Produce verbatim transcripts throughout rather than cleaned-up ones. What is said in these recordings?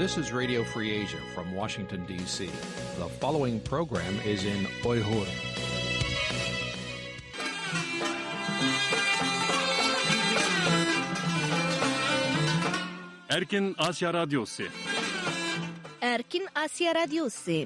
This is Radio Free Asia from Washington, D C. The following program is in Uyghur. Erkin Asya Radyosu. Erkin Asya Radyosu.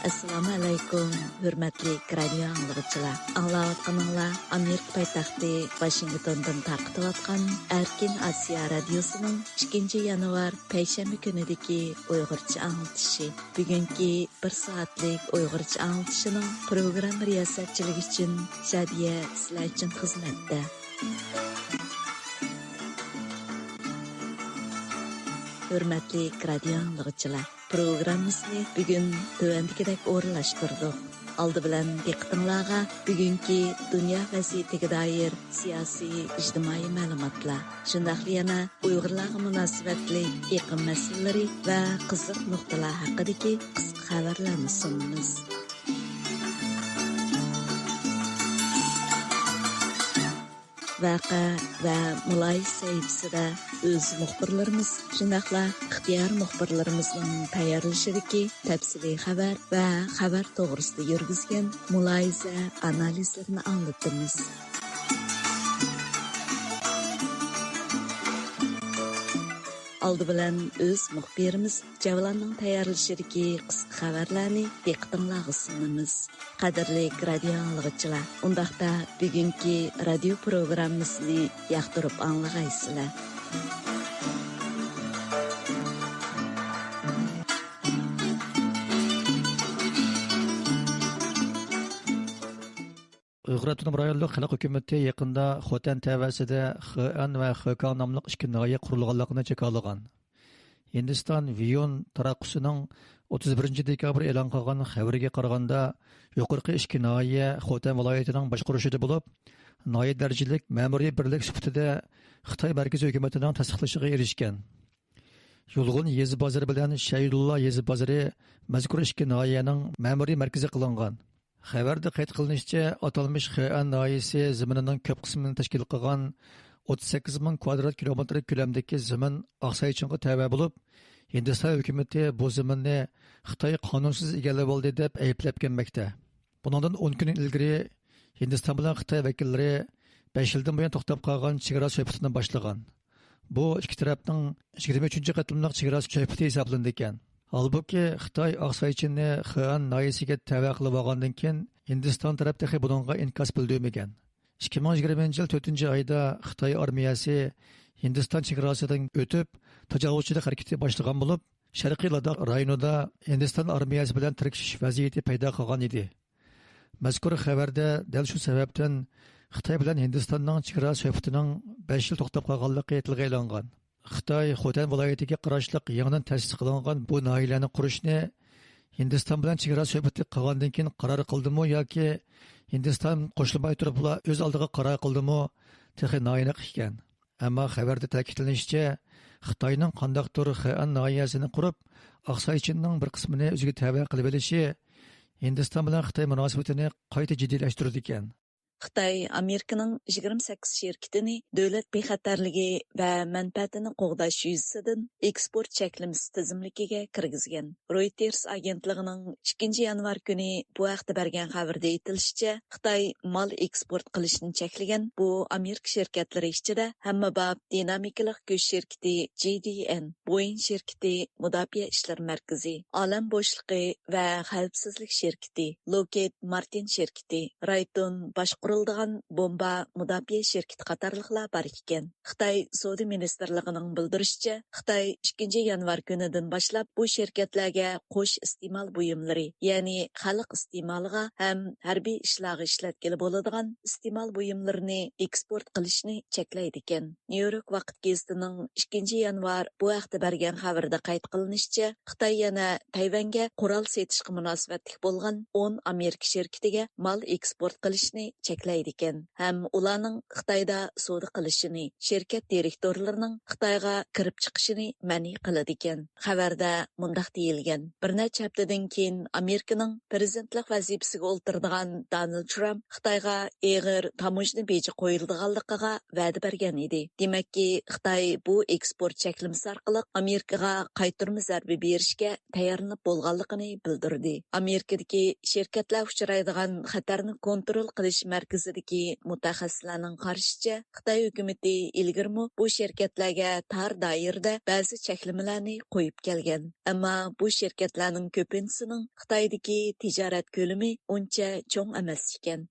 ئەسسالامۇ ئەلەيكۇم، ھۆرمەتلىك رادىيو ئاڭلىغۇچىلار. ئاڭلاۋاتقىنىڭلار ئامېرىكا پايتەختى ۋاشىنگتوندىن تارقىتىۋاتقان ئەركىن ئاسىيا رادىيوسىنىڭ ئىككىنچى يانۋار پەيشەنبە كۈنىدىكى ئۇيغۇرچە ئاڭلىتىشى. بۈگۈنكى بىر سائەتلىك ئۇيغۇرچە ئاڭلىتىشىنىڭ پروگرامما رىياسەتچىلىكى ئۈچۈن شادىيە سىلەر ئۈچۈن خىزمەتتە. ھۆرمەتلىك رادىيو ئاڭلىغۇچىلار، پروگراممىسىنى بۈگۈن تۆۋەندىكىدەك ئورۇنلاشتۇردۇق. ئالدى بىلەن دىققىتىڭلارغا بۈگۈنكى دۇنيا ۋەزىيىتىگە دائىر سىياسىي، ئىجتىمائىي مەلۇماتلار، شۇنداقلا يەنە ئۇيغۇرلارغا مۇناسىۋەتلىك ئېقىم مەسىلىلىرى ۋە قىزىق نۇقتىلار ھەققىدىكى قىسقا خەۋەرلەرنى سۇنىمىز. ۋەقە ۋە مۇلاھىزە سەھىپىسىدە ئۆز مۇخبىرلىرىمىز، شۇنداقلا ئىختىيارىي مۇخبىرلىرىمىزنىڭ تەييارلىشىدىكى تەپسىلىي خەۋەر ۋە خەۋەر توغرىسىدا يۈرگۈزگەن مۇلاھىزە، ئانالىزلىرىنى ئاڭلىتىمىز. ئالدى بىلەن ئۆز مۇخبىرىمىز جەۋلاننىڭ تەييارلىشىدىكى قىسقا خەۋەرلەرنى دىققىتىڭلارغا سۇنىمىز. قەدىرلىك رادىيو ئاڭلىغۇچىلار، ئۇنداقتا بۈگۈنكى رادىيو پروگراممىسىنى ياقتۇرۇپ ئاڭلىغايسىلەر. ئۇيغۇر ئاپتونوم رايونلۇق خەلق ھۆكۈمىتى يېقىندا خوتەن تەۋەسىدە خېئەن ۋە خېكاڭ ناملىق ئىككى ناھىيە قۇرۇلغانلىقىنى جاكارلىغان. ھىندىستان ۋىيۇن تاراتقۇسىنىڭ ئوتتۇز بىرىنچى دېكابىر ئېلان قىلغان خەۋىرىگە قارىغاندا، يۇقىرىقى ئىككى ناھىيە خوتەن ۋىلايىتىنىڭ باشقۇرۇشىدا بولۇپ، ناھىيە دەرىجىلىك مەمۇرىي بىرلىك سۈپىتىدە خىتاي مەركىزىي ھۆكۈمىتىنىڭ تەستىقلىشىغا ئېرىشكەن. يۇلغۇن يېزا بازىرى بىلەن شەيدۇللا يېزا بازىرى مەزكۇر ئىككى ناھىيەنىڭ مەمۇرىي مەركىزى قىلىنغان. خەۋەردە قەيت قىلىنىشىچە، ئاتالمىش خېئەن ناھىيەسى زېمىنىنىڭ كۆپ قىسمىنى تەشكىل قىلغان ئوتتۇز سەككىز مىڭ كۋادرات كىلومېتىر كۆلەمدىكى زېمىن ئاقسايچىڭغا تەۋە بولۇپ، ھىندىستان ھۆكۈمىتى بۇ زېمىننى خىتاي قانۇنسىز ئىگىلىۋالدى دەپ ئەيىبلەپ كەلمەكتە. بۇنىڭدىن ئون كۈن ئىلگىرى ھىندىستان بىلەن خىتاي ۋەكىللىرى بەش يىلدىن بۇيان توختاپ قالغان چېگرا سۆھبىتىنى باشلىغان. بۇ ئىككى تەرەپنىڭ يىگىرمە ئۈچىنچى قېتىملىق چېگرا سۆھبىتى ھېسابلىنىدىكەن. ھالبۇكى، خىتاي ئاقسايچىننى خېئەن ناھىيەسىگە تەۋە قىلىۋالغاندىن كېيىن، ھىندىستان تەرەپ تېخى بۇنىڭغا ئىنكاس بىلدۈرمىگەن. ئىككى مىڭ يىگىرمىنچى يىل تۆتىنچى ئايدا خىتاي ئارمىيەسى ھىندىستان چېگراسىدىن ئۆتۈپ، تاجاۋۇزچىلىق ھەرىكىتى باشلىغان بولۇپ، شەرقىي لاداخ رايونىدا ھىندىستان ئارمىيەسى بىلەن تىركىشىش ۋەزىيىتى پەيدا قىلغان ئىدى. مەزكۇر خەۋەردە دەل شۇ سەۋەبتىن خىتاي بىلەن ھىندىستاننىڭ چېگرا سۆھبىتىنىڭ بەش يىل توختاپ قالغانلىقى تىلغا ئېلىنغان. خىتاي خوتەن ۋىلايىتىگە قاراشلىق يېڭىدىن تەسىس قىلىنغان بۇ ناھىيەلەرنى قۇرۇشنى ھىندىستان بىلەن چېگرا سۆھبىتى قىلغاندىن كېيىن قارار قىلدىمۇ ياكى ھىندىستان قوشۇلماي تۇرۇپلا ئۆز ئالدىغا قارار قىلدىمۇ، تېخى نائېنىق ئىكەن. ئەمما خەۋەردە تەكىتلىنىشىچە، خىتاينىڭ قانداقتۇر خېئەن ناھىيەسىنى قۇرۇپ، ئاقسايچىننىڭ بىر قىسمىنى ئۆزىگە تەۋە قىلىۋېلىشى ھىندىستان بىلەن خىتاي مۇناسىۋىتىنى قايتا جىددىيلەشتۈرىدىكەن. خىتاي ئامېرىكىنىڭ يىگىرمە سەككىز شىركىتىنى دۆلەت بىخەتەرلىكى ۋە مەنپەئەتىنى قوغداش يۈزىسىدىن ئېكسپورت چەكلىمىسى تىزىملىكىگە كىرگۈزگەن. رويتېرس ئاگېنتلىقىنىڭ ئىككىنچى يانۋار كۈنى بۇ ھەقتە بەرگەن خەۋىرىدە ئېيتىلىشىچە، خىتاي مال ئېكسپورت قىلىشنى چەكلىگەن بۇ ئامېرىكا شىركەتلىرى ئىچىدە ھەممە باب دىنامىكىلىق كۈچ شىركىتى جى دى ئېن، بويىڭ شىركىتى مۇداپىئە ئىشلىرى مەركىزى، ئالەم بوشلۇقى ۋە خەۋپسىزلىك شىركىتى لوكھېد مارتىن شىركىتى، رايتون باشقۇرۇلىدىغان بومبا مۇداپىئە شىركىتى قاتارلىقلار بار ئىكەن. خىتاي سودا مىنىستىرلىقىنىڭ بىلدۈرۈشىچە، خىتاي ئىككىنچى يانۋار كۈنىدىن باشلاپ بۇ شىركەتلەرگە قوش ئىستېمال بۇيۇملىرى، يەنى خەلق ئىستېمالىغا ھەم ھەربىي ئىشلارغا ئىشلەتكىلى بولىدىغان ئىستېمال بۇيۇملىرىنى ئېكسپورت قىلىشنى چەكلەيدىكەن. نيۇ يورك ۋاقىت گېزىتىنىڭ ئىككىنچى يانۋار بۇ ھەقتە بەرگەن خەۋىرىدە قەيت قىلىنىشىچە، خىتاي يەنە تەيۋەنگە قورال سېتىشقا مۇناسىۋەتلىك بولغان ئون ئامېرىكا شىركىتىگە مال ئېكسپورت قىلىشنى چەكلەيدىكەن. تىكلەيدىكەن ھەم ئۇلارنىڭ خىتايدا سودا قىلىشىنى، شىركەت دىرېكتورلىرىنىڭ خىتايغا كىرىپ چىقىشىنى مەنئى قىلىدىكەن. خەۋەردە مۇنداق دېيىلگەن: بىر نەچچە ھەپتىدىن كېيىن ئامېرىكىنىڭ پىرېزىدېنتلىق ۋەزىپىسىگە ئولتۇرىدىغان دونالد ترامپ خىتايغا ئېغىر تاموژنا بېجى قويۇلىدىغانلىقىغا ۋەدە بەرگەن ئىدى. دېمەككى، خىتاي بۇ ئېكسپورت چەكلىمىسى ئارقىلىق ئامېرىكىغا قايتۇرما زەربە بېرىشكە تەييارلىنىپ بولغانلىقىنى بىلدۈردى. ئامېرىكىدىكى شىركەتلەر ئۇچرايدىغان خەتەرنى كونترول قىلىش مەركىزىدىكى مۇتەخەسسىسلەرنىڭ قارىشىچە، خىتاي ھۆكۈمىتى ئىلگىرىمۇ بۇ شىركەتلەرگە تار دائىرىدە بەزى چەكلىمىلەرنى قويۇپ كەلگەن. ئەمما بۇ شىركەتلەرنىڭ كۆپىنچىسىنىڭ خىتايدىكى تىجارەت كۆلىمى ئۇنچە چوڭ ئەمەس ئىكەن.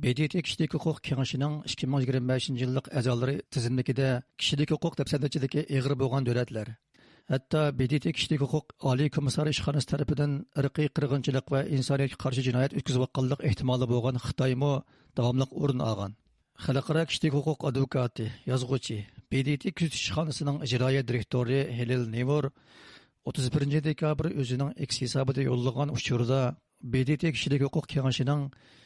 ب د ت كىشىلىك ھوقۇق كېڭىشىنىڭ ئىككى مىڭ يىگىرمە بەشىنچى يىللىق ئەزالىرى تىزىملىكىدە كىشىلىك ھوقۇق دەپسەندىچىلىكى ئېغىر بولغان دۆلەتلەر، ھەتتا ب د ت كىشىلىك ھوقۇق ئالىي كومىسسارى ئىشخانىسى تەرىپىدىن ئىرقىي قىرغىنچىلىق ۋە ئىنسانىيەتكە قارشى جىنايەت ئۆتكۈزۈۋاتقانلىقى ئېھتىمالى بولغان خىتايمۇ داۋاملىق ئورۇن ئالغان. خەلقئارا كىشىلىك ھوقۇق ئادۋوكاتى، يازغۇچى، ب د ت كۆزىتىش ئىشخانىسىنىڭ ئىجرائىيە دىرېكتورى ھېلېل نېۋور ئوتتۇز بىرىنچى دېكابىر ئۆزىنىڭ ئېكس ھېسابىدا يوللىغان ئۇچۇرىدا، ب د ت كىشىلىك ھوقۇق كېڭىشىنىڭ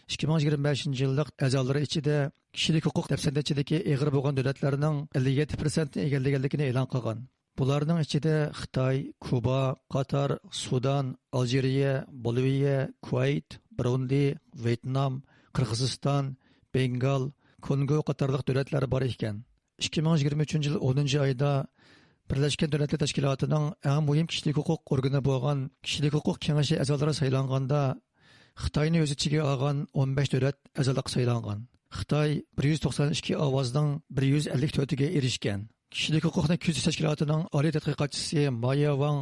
ئىككى مىڭ يىگىرمە بەشىنچى يىللىق ئەزالىرى ئىچىدە كىشىلىك ھوقۇق دەپسەندىچىلىكى ئېغىر بولغان دۆلەتلەرنىڭ ئەللىك يەتتە پىرسەنتنى ئىگىلىگەنلىكىنى ئېلان قىلغان. بۇلارنىڭ ئىچىدە خىتاي، كۇبا، قاتار، سۇدان، ئالجىرىيە، بولىۋىيە، كۇۋەيت، بۇرۇندى، ۋيېتنام، قىرغىزىستان، بېنگال، كونگو قاتارلىق دۆلەتلەر بار ئىكەن. ئىككى مىڭ يىگىرمە ئۈچىنچى يىل ئونىنچى ئايدا بىرلەشكەن دۆلەتلەر تەشكىلاتىنىڭ ئەڭ مۇھىم كىشىلىك ھوقۇق ئورگىنى بولغان كىشىلىك ھوقۇق كېڭىشى ئەزالىرى سايلانغاندا، خىتاينى ئۆز ئىچىگە ئالغان ئون بەش دۆلەت ئەزالىققا سايلانغان. خىتاي بىر يۈز توقسان ئىككى ئاۋازنىڭ بىر يۈز ئەللىك تۆتىگە ئېرىشكەن. كىشىلىك ھوقۇقنى كۆزىتىش تەشكىلاتىنىڭ ئالىي تەتقىقاتچىسى مايا ۋاڭ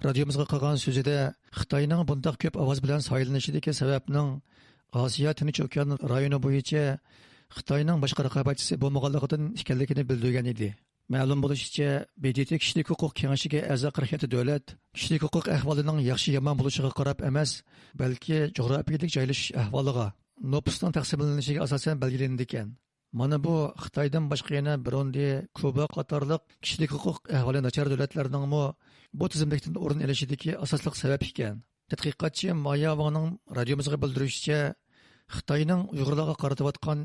رادىيومىزغا قىلغان سۆزىدە، خىتاينىڭ بۇنداق كۆپ ئاۋاز بىلەن سايلىنىشىدىكى سەۋەبنىڭ ئاسىيا تىنچ ئوكيان رايونى بويىچە خىتاينىڭ باشقا رىقابەتچىسى بولمىغانلىقىدىن ئىكەنلىكىنى بىلدۈرگەن ئىدى. مەلۇم بولۇشىچە، ب د ت كىشىلىك ھوقۇق كېڭىشىگە ئەزا قىرىق يەتتە دۆلەت كىشىلىك ھوقۇق ئەھۋالىنىڭ ياخشى-يامان بولۇشىغا قاراپ ئەمەس، بەلكى جۇغراپىيەلىك جايلىشىش ئەھۋالىغا، نوپۇسنىڭ تەقسىملىنىشىگە ئاساسەن بەلگىلىنىدىكەن. مانا بۇ خىتايدىن باشقا يەنە بۇرۇندى، كۇبا قاتارلىق كىشىلىك ھوقۇق ئەھۋالى ناچار دۆلەتلەرنىڭمۇ بۇ تىزىملىكتىن ئورۇن ئېلىشىدىكى ئاساسلىق سەۋەب ئىكەن. تەتقىقاتچى مايا ۋاڭنىڭ رادىيومىزغا بىلدۈرۈشىچە، خىتاينىڭ ئۇيغۇرلارغا قارىتىۋاتقان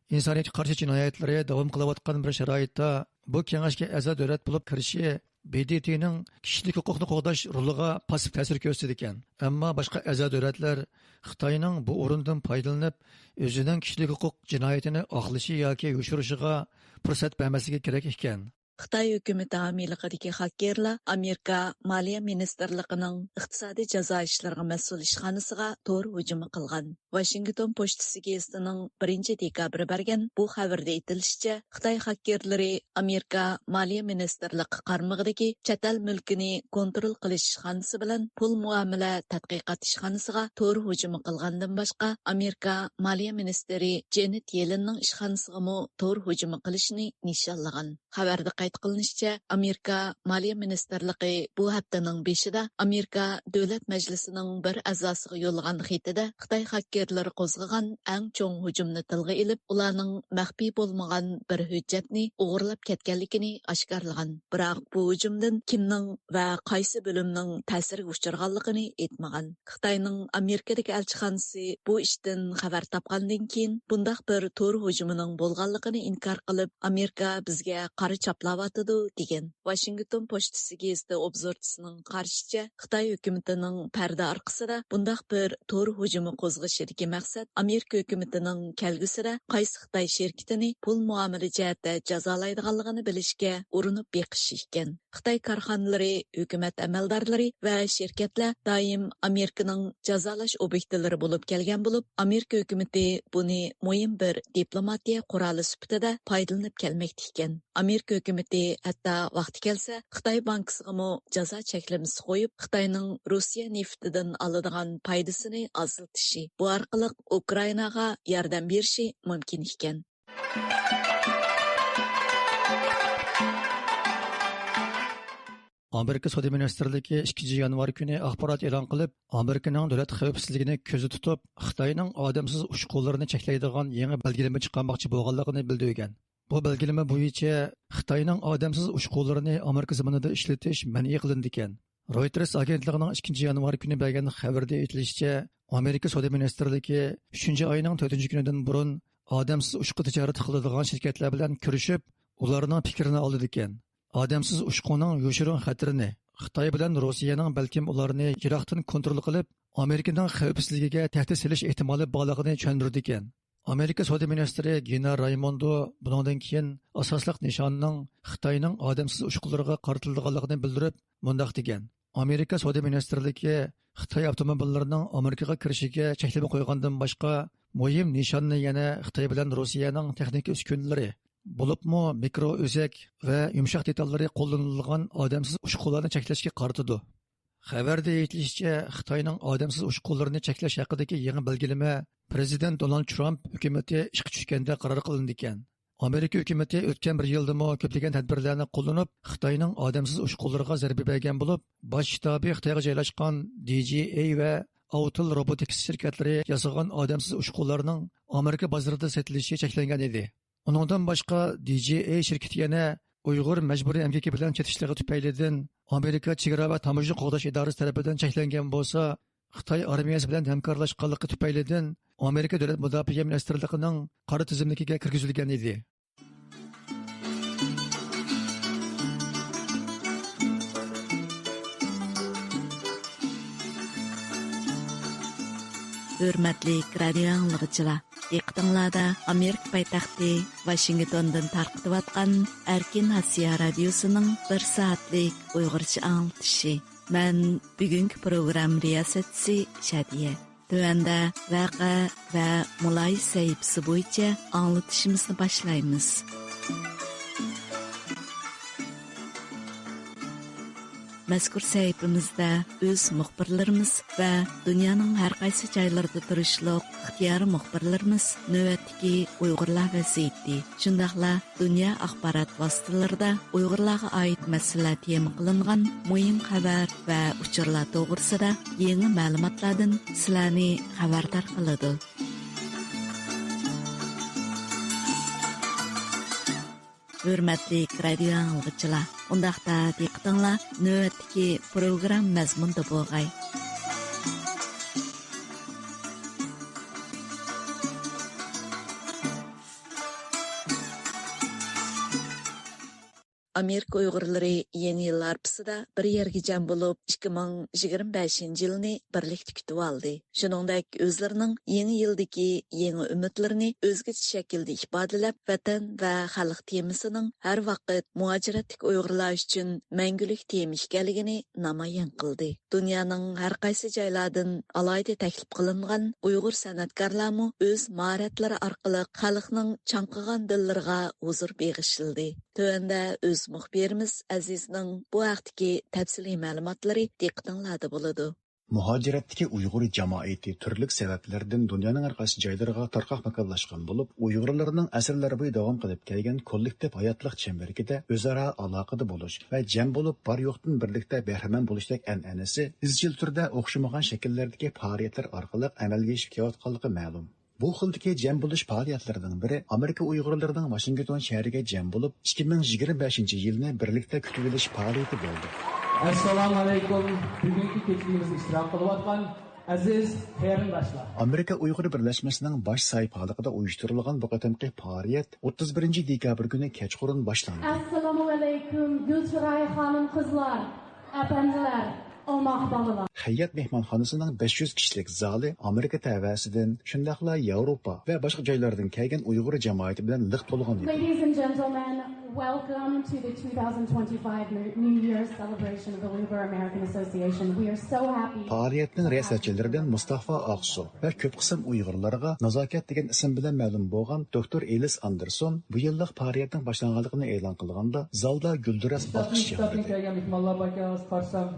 ئىنسانىيەتكە قارشى جىنايەتلىرى داۋام قىلىۋاتقان بىر شارائىتتا، بۇ كېڭەشكە ئەزا دۆلەت بولۇپ كىرىشى ب د ت نىڭ كىشىلىك ھوقۇقنى قوغداش رولىغا پاسسىپ تەسىر كۆرسىتىدىكەن. ئەمما باشقا ئەزا دۆلەتلەر خىتاينىڭ بۇ ئورۇندىن پايدىلىنىپ، ئۆزىنىڭ كىشىلىك ھوقۇق جىنايىتىنى ئاقلىشى ياكى يوشۇرۇشىغا پۇرسەت بەرمەسلىكى كېرەك ئىكەن. خىتاي ھۆكۈمىتى ھامىيلىقىدىكى خاككېرلار ئامېرىكا مالىيە مىنىستىرلىقىنىڭ ئىقتىسادىي جازا ئىشلىرىغا مەسئۇل ئىشخانىسىغا تور ھۇجۇمى قىلغان. ۋاشىنگتون پوچتىسى گېزىتىنىڭ بىرىنچى دېكابىر بەرگەن بۇ خەۋىرىدە ئېيتىلىشىچە، خىتاي خاككېرلىرى ئامېرىكا مالىيە مىنىستىرلىقى قارمىقىدىكى چەت ئەل مۈلكىنى كونترول قىلىش ئىشخانىسى بىلەن پۇل مۇئامىلە تەتقىقات ئىشخانىسىغا تور ھۇجۇمى قىلغاندىن باشقا، ئامېرىكا مالىيە مىنىستىرى جېنېت يېلېننىڭ ئىشخانىسىغىمۇ تور ھۇجۇمى قىلىشىنى نىشانلىغان. خەۋەردە قەيت قىلىنىشىچە، ئامېرىكا مالىيە مىنىستىرلىقى بۇ ھەپتىنىڭ بېشىدا ئامېرىكا دۆلەت مەجلىسىنىڭ بىر ئەزاسىغا يوللىغان خېتىدە خىتاي خاككېرلىرى قوزغىغان ئەڭ چوڭ ھۇجۇمنى تىلغا ئېلىپ، ئۇلارنىڭ مەخپىي بولمىغان بىر ھۆججەتنى ئوغرىلاپ كەتكەنلىكىنى ئاشكارىلىغان. بىراق بۇ ھۇجۇمدىن كىمنىڭ ۋە قايسى بۆلۈمنىڭ تەسىرگە ئۇچرىغانلىقىنى ئېيتمىغان. خىتاينىڭ ئامېرىكىدىكى ئەلچىخانىسى بۇ ئىشتىن خەۋەر تاپقاندىن كېيىن، بۇنداق بىر تور ھۇجۇمىنىڭ بولغانلىقىنى ئىنكار قىلىپ، ئامېرىكا بىزگە قارا چاپلاۋاتىدۇ، دېگەن. ۋاشىنگتون پوچتىسى گېزىتى ئوبزورچىسىنىڭ قارىشىچە، خىتاي ھۆكۈمىتىنىڭ پەردە ئارقىسىدا بۇنداق بىر تور ھۇجۇمى قوزغىشىدىكى مەقسەت ئامېرىكا ھۆكۈمىتىنىڭ كەلگۈسىدە قايسى خىتاي شىركىتىنى پۇل مۇئامىلە جەھەتتە جازالايدىغانلىقىنى بىلىشكە ئۇرۇنۇپ بېقىشى ئىكەن. خىتاي كارخانىلىرى، ھۆكۈمەت ئەمەلدارلىرى ۋە شىركەتلەر دائىم ئامېرىكىنىڭ جازالاش ئوبيېكتلىرى بولۇپ كەلگەن بولۇپ، ئامېرىكا ھۆكۈمىتى بۇنى مۇھىم بىر دىپلوماتىيە قورالى سۈپىتىدە پايدىلىنىپ كەلمەكتە ئىكەن. ئامېرىكا ھۆكۈمىتى ئېيتتى، ھەتتا ۋاقتى كەلسە، خىتاي بانكىسىغىمۇ جازا چەكلىمىسى قويۇپ، خىتاينىڭ روسىيە نېفىتىدىن ئالىدىغان پايدىسىنى ئازلىتىشى، بۇ ئارقىلىق ئۇكرائىناغا ياردەم بېرىشى مۇمكىن ئىكەن. ئامېرىكا سودا مىنىستىرلىكى ئىككىنچى يانۋار كۈنى ئاخبارات ئېلان قىلىپ، ئامېرىكىنىڭ دۆلەت خەۋپسىزلىكىنى كۆزدە تۇتۇپ، خىتاينىڭ ئادەمسىز ئۇچقۇنلىرىنى چەكلەيدىغان يېڭى بەلگىلىمە چىقارماقچى بولغانلىقىنى بىلدۈرگەن. بۇ بەلگىلىمە بويىچە خىتاينىڭ ئادەمسىز ئۇچقۇنلىرىنى ئامېرىكا زېمىنىدا ئىشلىتىش مەنئى قىلىنىدىكەن. رويتېرس ئاگېنتلىقىنىڭ ئىككىنچى يانۋار كۈنى بەرگەن خەۋىرىدە ئېيتىلىشىچە، ئامېرىكا سودا مىنىستىرلىكى ئۈچىنچى ئاينىڭ تۆتىنچى كۈنىدىن بۇرۇن ئادەمسىز ئۇچقۇن تىجارىتى قىلىدىغان شىركەتلەر بىلەن كۆرۈشۈپ، ئۇلارنىڭ پىكرىنى ئالىدىكەن. ئادەمسىز ئۇچقۇننىڭ يوشۇرۇن خەتىرىنى، خىتاي بىلەن روسىيەنىڭ بەلكىم ئۇلارنى يىراقتىن كونترول قىلىپ، ئامېرىكىنىڭ خەۋپسىزلىكىگە تەھدىت سېلىش ئېھتىمالى بارلىقىنى چۈشەندۈرىدىكەن. ئامېرىكا سودا مىنىستىرى گىنا رايموندو بۇنىڭدىن كېيىن ئاساسلىق نىشاننىڭ خىتاينىڭ ئادەمسىز ئۇچقۇنلىرىغا قارىتىلىدىغانلىقىنى بىلدۈرۈپ، مۇنداق دېگەن: ئامېرىكا سودا مىنىستىرلىكى خىتاي ئاپتوموبىللىرىنىڭ ئامېرىكىغا كىرىشىگە چەكلىمە قويغاندىن باشقا، مۇھىم نىشاننى يەنە خىتاي بىلەن روسىيەنىڭ تېخنىكا ئۈسكۈنىلىرى، بولۇپمۇ مىكرو ئۆزەك ۋە يۇمشاق دېتاللىرى قوللىنىلىدىغان ئادەمسىز ئۇچقۇنلارنى چەكلەشكە قارىتىدۇ. خەۋەردە ئېيتىلىشىچە، خىتاينىڭ ئادەمسىز ئۇچقۇنلىرىنى چەكلەش ھەققىدىكى يېڭى بەلگىلىمە پىرېزىدېنت دونالد ترامپ ھۆكۈمىتى ئىشقا چۈشكەندە قارار قىلىنىدىكەن. ئامېرىكا ھۆكۈمىتى ئۆتكەن بىر يىلدىمۇ كۆپلىگەن تەدبىرلەرنى قوللىنىپ، خىتاينىڭ ئادەمسىز ئۇچقۇنلىرىغا زەربە بەرگەن بولۇپ، باش شتابى خىتايغا جايلاشقان دى جى ئەي ۋە ئاۋتېل روبوتىكس شىركەتلىرى ياسىغان ئادەمسىز ئۇچقۇنلارنىڭ ئامېرىكا بازىرىدا سېتىلىشى چەكلەنگەن ئىدى. ئۇنىڭدىن باشقا، دى جى ئەي شىركىتى يەنە ئۇيغۇر مەجبۇرىي ئەمگىكى بىلەن چېتىشلىقى تۈپەيلىدىن ئامېرىكا چېگرا ۋە تاموژنا قوغداش ئىدارىسى تەرىپىدىن چەكلەنگەن بولسا، خىتاي ئارمىيەسى بىلەن ھەمكارلاشقانلىقى تۈپەيلىدىن ئامېرىكا دۆلەت مۇداپىئە مىنىستىرلىقىنىڭ قارا تىزىملىكىگە كىرگۈزۈلگەن ئىدى. ھۆرمەتلىك رادىيو ئاڭلىغۇچىلار، دىققىتىڭلاردا ئامېرىكا پايتەختى ۋاشىنگتوندىن تارقىتىۋاتقان ئەركىن ئاسىيا رادىيوسىنىڭ بىر سائەتلىك ئۇيغۇرچە ئاڭلىتىشى. مەن بۈگۈنكى پروگرامما رىياسەتچىسى شادىيە. تۆۋەندە ۋەقە ۋە مۇلاھىزە سەھىپىسى بويىچە ئاڭلىتىشىمىزنى باشلايمىز. مەزكۇر سەھىپىمىزدە ئۆز مۇخبىرلىرىمىز ۋە دۇنيانىڭ ھەر قايسى جايلىرىدا تۇرۇشلۇق ئىختىيارىي مۇخبىرلىرىمىز نۆۋەتتىكى ئۇيغۇرلار ۋەزىيىتى، شۇنداقلا دۇنيا ئاخبارات ۋاسىتىلىرىدە ئۇيغۇرلارغا ئائىت مەسىلىلەر تېما قىلىنغان مۇھىم خەۋەر ۋە ئۇچۇرلار توغرىسىدا يېڭى مەلۇماتلاردىن سىلەرنى خەۋەردار قىلىدۇ. ھۆرمەتلىك رادىيو ئاڭلىغۇچىلار، ئۇنداقتا دىققىتىڭلار نۆۋەتتىكى پروگرامما مەزمۇنىدا بولغاي. ئامېرىكا ئۇيغۇرلىرى يېڭى يىل ھارپىسىدا بىر يەرگە جەم بولۇپ، ئىككى مىڭ يىگىرمە بەشىنچى يىلنى بىرلىكتە كۈتۈۋالدى. شۇنىڭدەك ئۆزلىرىنىڭ يېڭى يىلدىكى يېڭى ئۈمىدلىرىنى ئۆزگىچە شەكىلدە ئىپادىلەپ، ۋەتەن ۋە خەلق تېمىسىنىڭ ھەر ۋاقىت مۇھاجىرەتتىكى ئۇيغۇرلار ئۈچۈن مەڭگۈلۈك تېما ئىكەنلىكىنى نامايان قىلدى. دۇنيانىڭ ھەر قايسى جايلاردىن ئالاھىدە تەكلىپ قىلىنغان ئۇيغۇر سەنئەتكارلارمۇ ئۆز ماھارەتلىرى ئارقىلىق خەلقنىڭ چاڭقىغان دىللىرىغا ھۇزۇر بېغىشلىدى. تۆۋەندە ئۆز مۇخبىرىمىز ئەزىزنىڭ بۇ ھەقتىكى تەپسىلىي مەلۇماتلىرى دىققىتىڭلاردا بولىدۇ. مۇھاجىرەتتىكى ئۇيغۇر جامائىتى تۈرلۈك سەۋەبلەردىن دۇنيانىڭ ھەر قايسى جايلىرىغا تارقاق ماكانلاشقان بولۇپ، ئۇيغۇرلارنىڭ ئەسىرلەر بويى داۋام قىلىپ كەلگەن كوللېكتىپ ھاياتلىق چەمبىرىكىدە ئۆزئارا ئالاقىدە بولۇش ۋە جەم بولۇپ، بار-يوقتىن بىرلىكتە بەھرىمەن بولۇشتەك ئەنئەنىسى ئىزچىل تۈردە ئوخشىمىغان شەكىللەردىكى پائالىيەتلەر ئارقىلىق ئەمەلگە ئېشىپ كېلىۋاتقانلىقى مەلۇم. بۇ خىلدىكى جەم بولۇش پائالىيەتلىرىنىڭ بىرى ئامېرىكا ئۇيغۇرلىرىنىڭ ۋاشىنگتون شەھىرىگە جەم بولۇپ، ئىككى مىڭ يىگىرمە بەشىنچى يىلنى بىرلىكتە كۈتۈۋېلىش پائالىيىتى بولدى. ئەسسالامۇ ئەلەيكۇم. بۈگۈنكى كېچىلىكىمىزدە ئىشتىراك قىلىۋاتقان ئەزىز قېرىنداشلار. ئامېرىكا ئۇيغۇر بىرلەشمىسىنىڭ باش ساھىبلىقىدا ئۇيۇشتۇرۇلغان بۇ قېتىمقى پائالىيەت ئوتتۇز بىرىنچى دېكابىر كۈنى كەچقۇرۇن باشلاندى. ئەسسالامۇ ئەلەيكۇم، گۈل چىراي خانىم، قىزلار، ئەپەندىلەر. olmaq balalar. خەييات مېھمانخانىسىنىڭ بەش يۈز كىشىلىك زالى ئامېرىكا تەۋەسىدىن، شۇنداقلا ياۋروپا ۋە باشقا جايلاردىن كەلگەن ئۇيغۇر جامائىتى بىلەن لىق تولغان ئىدى. Ladies and gentlemen, welcome to the two thousand twenty-five New Year's celebration of the Uyghur American Association. We are so happy. پائالىيەتنىڭ رىياسەتچىلىرىدىن مۇستافا ئاقسۇ ۋە كۆپ قىسىم ئۇيغۇرلارغا نازاكەت دېگەن ئىسىم بىلەن مەلۇم بولغان دوكتور ئېلىس ئاندېرسون بۇ يىللىق پائالىيەتنىڭ باشلانغانلىقىنى ئېلان قىلغاندا، زالدا گۈلدۈرەس ئالقىش ياڭرىدى. كەلگەن مېھمانلار باركەن، قارىسام،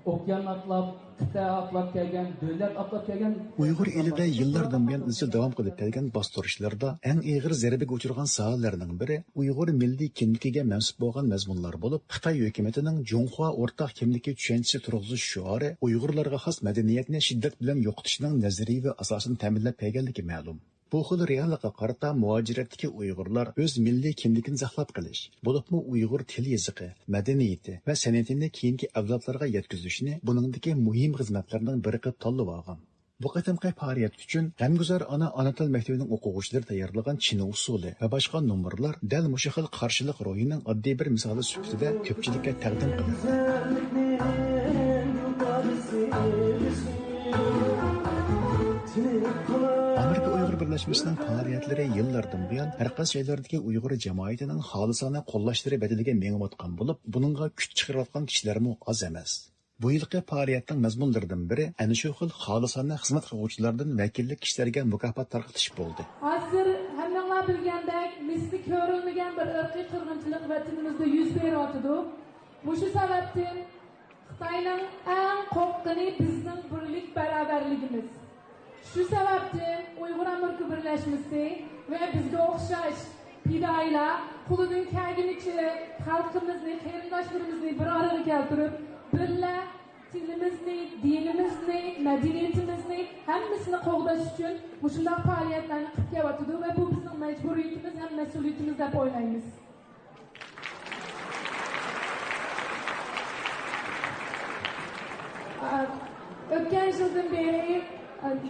ئوكيان ئاتلاپ، قىتئە ئاتلاپ كەلگەن، دۆلەت ئاتلاپ كەلگەن. ئۇيغۇر ئېلىدە يىللاردىن بۇيان ئىزچىل داۋام قىلىپ كەلگەن باستۇرۇشلاردا ئەڭ ئېغىر زەربىگە ئۇچرىغان ساھەلەرنىڭ بىرى ئۇيغۇر مىللىي كىملىكىگە مەنسۇپ بولغان مەزمۇنلار بولۇپ، خىتاي ھۆكۈمىتىنىڭ جۇڭخۇا ئورتاق كىملىكى چۈشەنچىسى تۇرغۇزۇش شوئارى ئۇيغۇرلارغا خاس مەدەنىيەتنى شىددەت بىلەن يوقىتىشنىڭ نەزەرىيىۋى ئاساسىنى تەمىنلەپ كەلگەنلىكى مەلۇم. بۇ خىل رېئاللىققا قارىتا مۇھاجىرەتتىكى ئۇيغۇرلار ئۆز مىللىي كىملىكىنى ساقلاپ قېلىش، بولۇپمۇ ئۇيغۇر تىل يېزىقى، مەدەنىيىتى ۋە سەنئىتىنى كېيىنكى ئەۋلادلارغا يەتكۈزۈشنى بۇنىڭدىكى مۇھىم خىزمەتلەرنىڭ بىرى قىلىپ تاللىۋالغان. بۇ قېتىمقى پائالىيەت ئۈچۈن غەمگۈزار ئانا ئانا تىل مەكتىۋىنىڭ ئوقۇغۇچىلىرى تەييارلىغان چىنە ئۇسسۇلى ۋە باشقا نومۇرلار دەل مۇشۇ خىل قارشىلىق روھىنىڭ ئاددىي بىر مىسالى سۈپىتىدە كۆپچىلىككە تەقدىم قىلىندى. ئامېرىكا ئۇيغۇر بىرلەشمىسىنىڭ پائالىيەتلىرى يىللاردىن بۇيان ھەر قايسى جايلاردىكى ئۇيغۇر جامائىتىنىڭ خالىسانە قوللاشلىرى بەدىلىگە مېڭىۋاتقان بولۇپ، بۇنىڭغا كۈچ چىقىرىۋاتقان كىشىلەرمۇ ئاز ئەمەس. بۇ يىلقى پائالىيەتنىڭ مەزمۇنلىرىدىن بىرى ئەنە شۇ خىل خالىسانە خىزمەت قىلغۇچىلاردىن ۋەكىللىك كىشىلەرگە مۇكاپات تارقىتىش بولدى. ھازىر ھەممىڭلار بىلگەندەك، مىسلى كۆرۈلمىگەن بىر ئىرقىي قىرغىنچىلىق ۋەتىنىمىزدە يۈز بېرىۋاتىدۇ. مۇشۇ سەۋەبتىن خىتاينىڭ ئەڭ قورققىنى بىزنىڭ بىرلىك، بەراۋەرلىكىمىز. شۇ سەۋەبتىن ئۇيغۇر ئامېرىكا بىرلەشمىسى ۋە بىزگە ئوخشاش پىدائىيلار قولىدىن كەلگىنىچە خەلقىمىزنى، قېرىنداشلىرىمىزنى بىر ئارىغا كەلتۈرۈپ، بىرلە تىلىمىزنى، دىنىمىزنى، مەدەنىيىتىمىزنى، ھەممىسىنى قوغداش ئۈچۈن مۇشۇنداق پائالىيەتلەرنى قىلىپ كېلىۋاتىدۇ ۋە بۇ بىزنىڭ مەجبۇرىيىتىمىز ھەم مەسئۇلىيىتىمىز دەپ ئويلايمىز. ئۆتكەن يىلدىن بېرى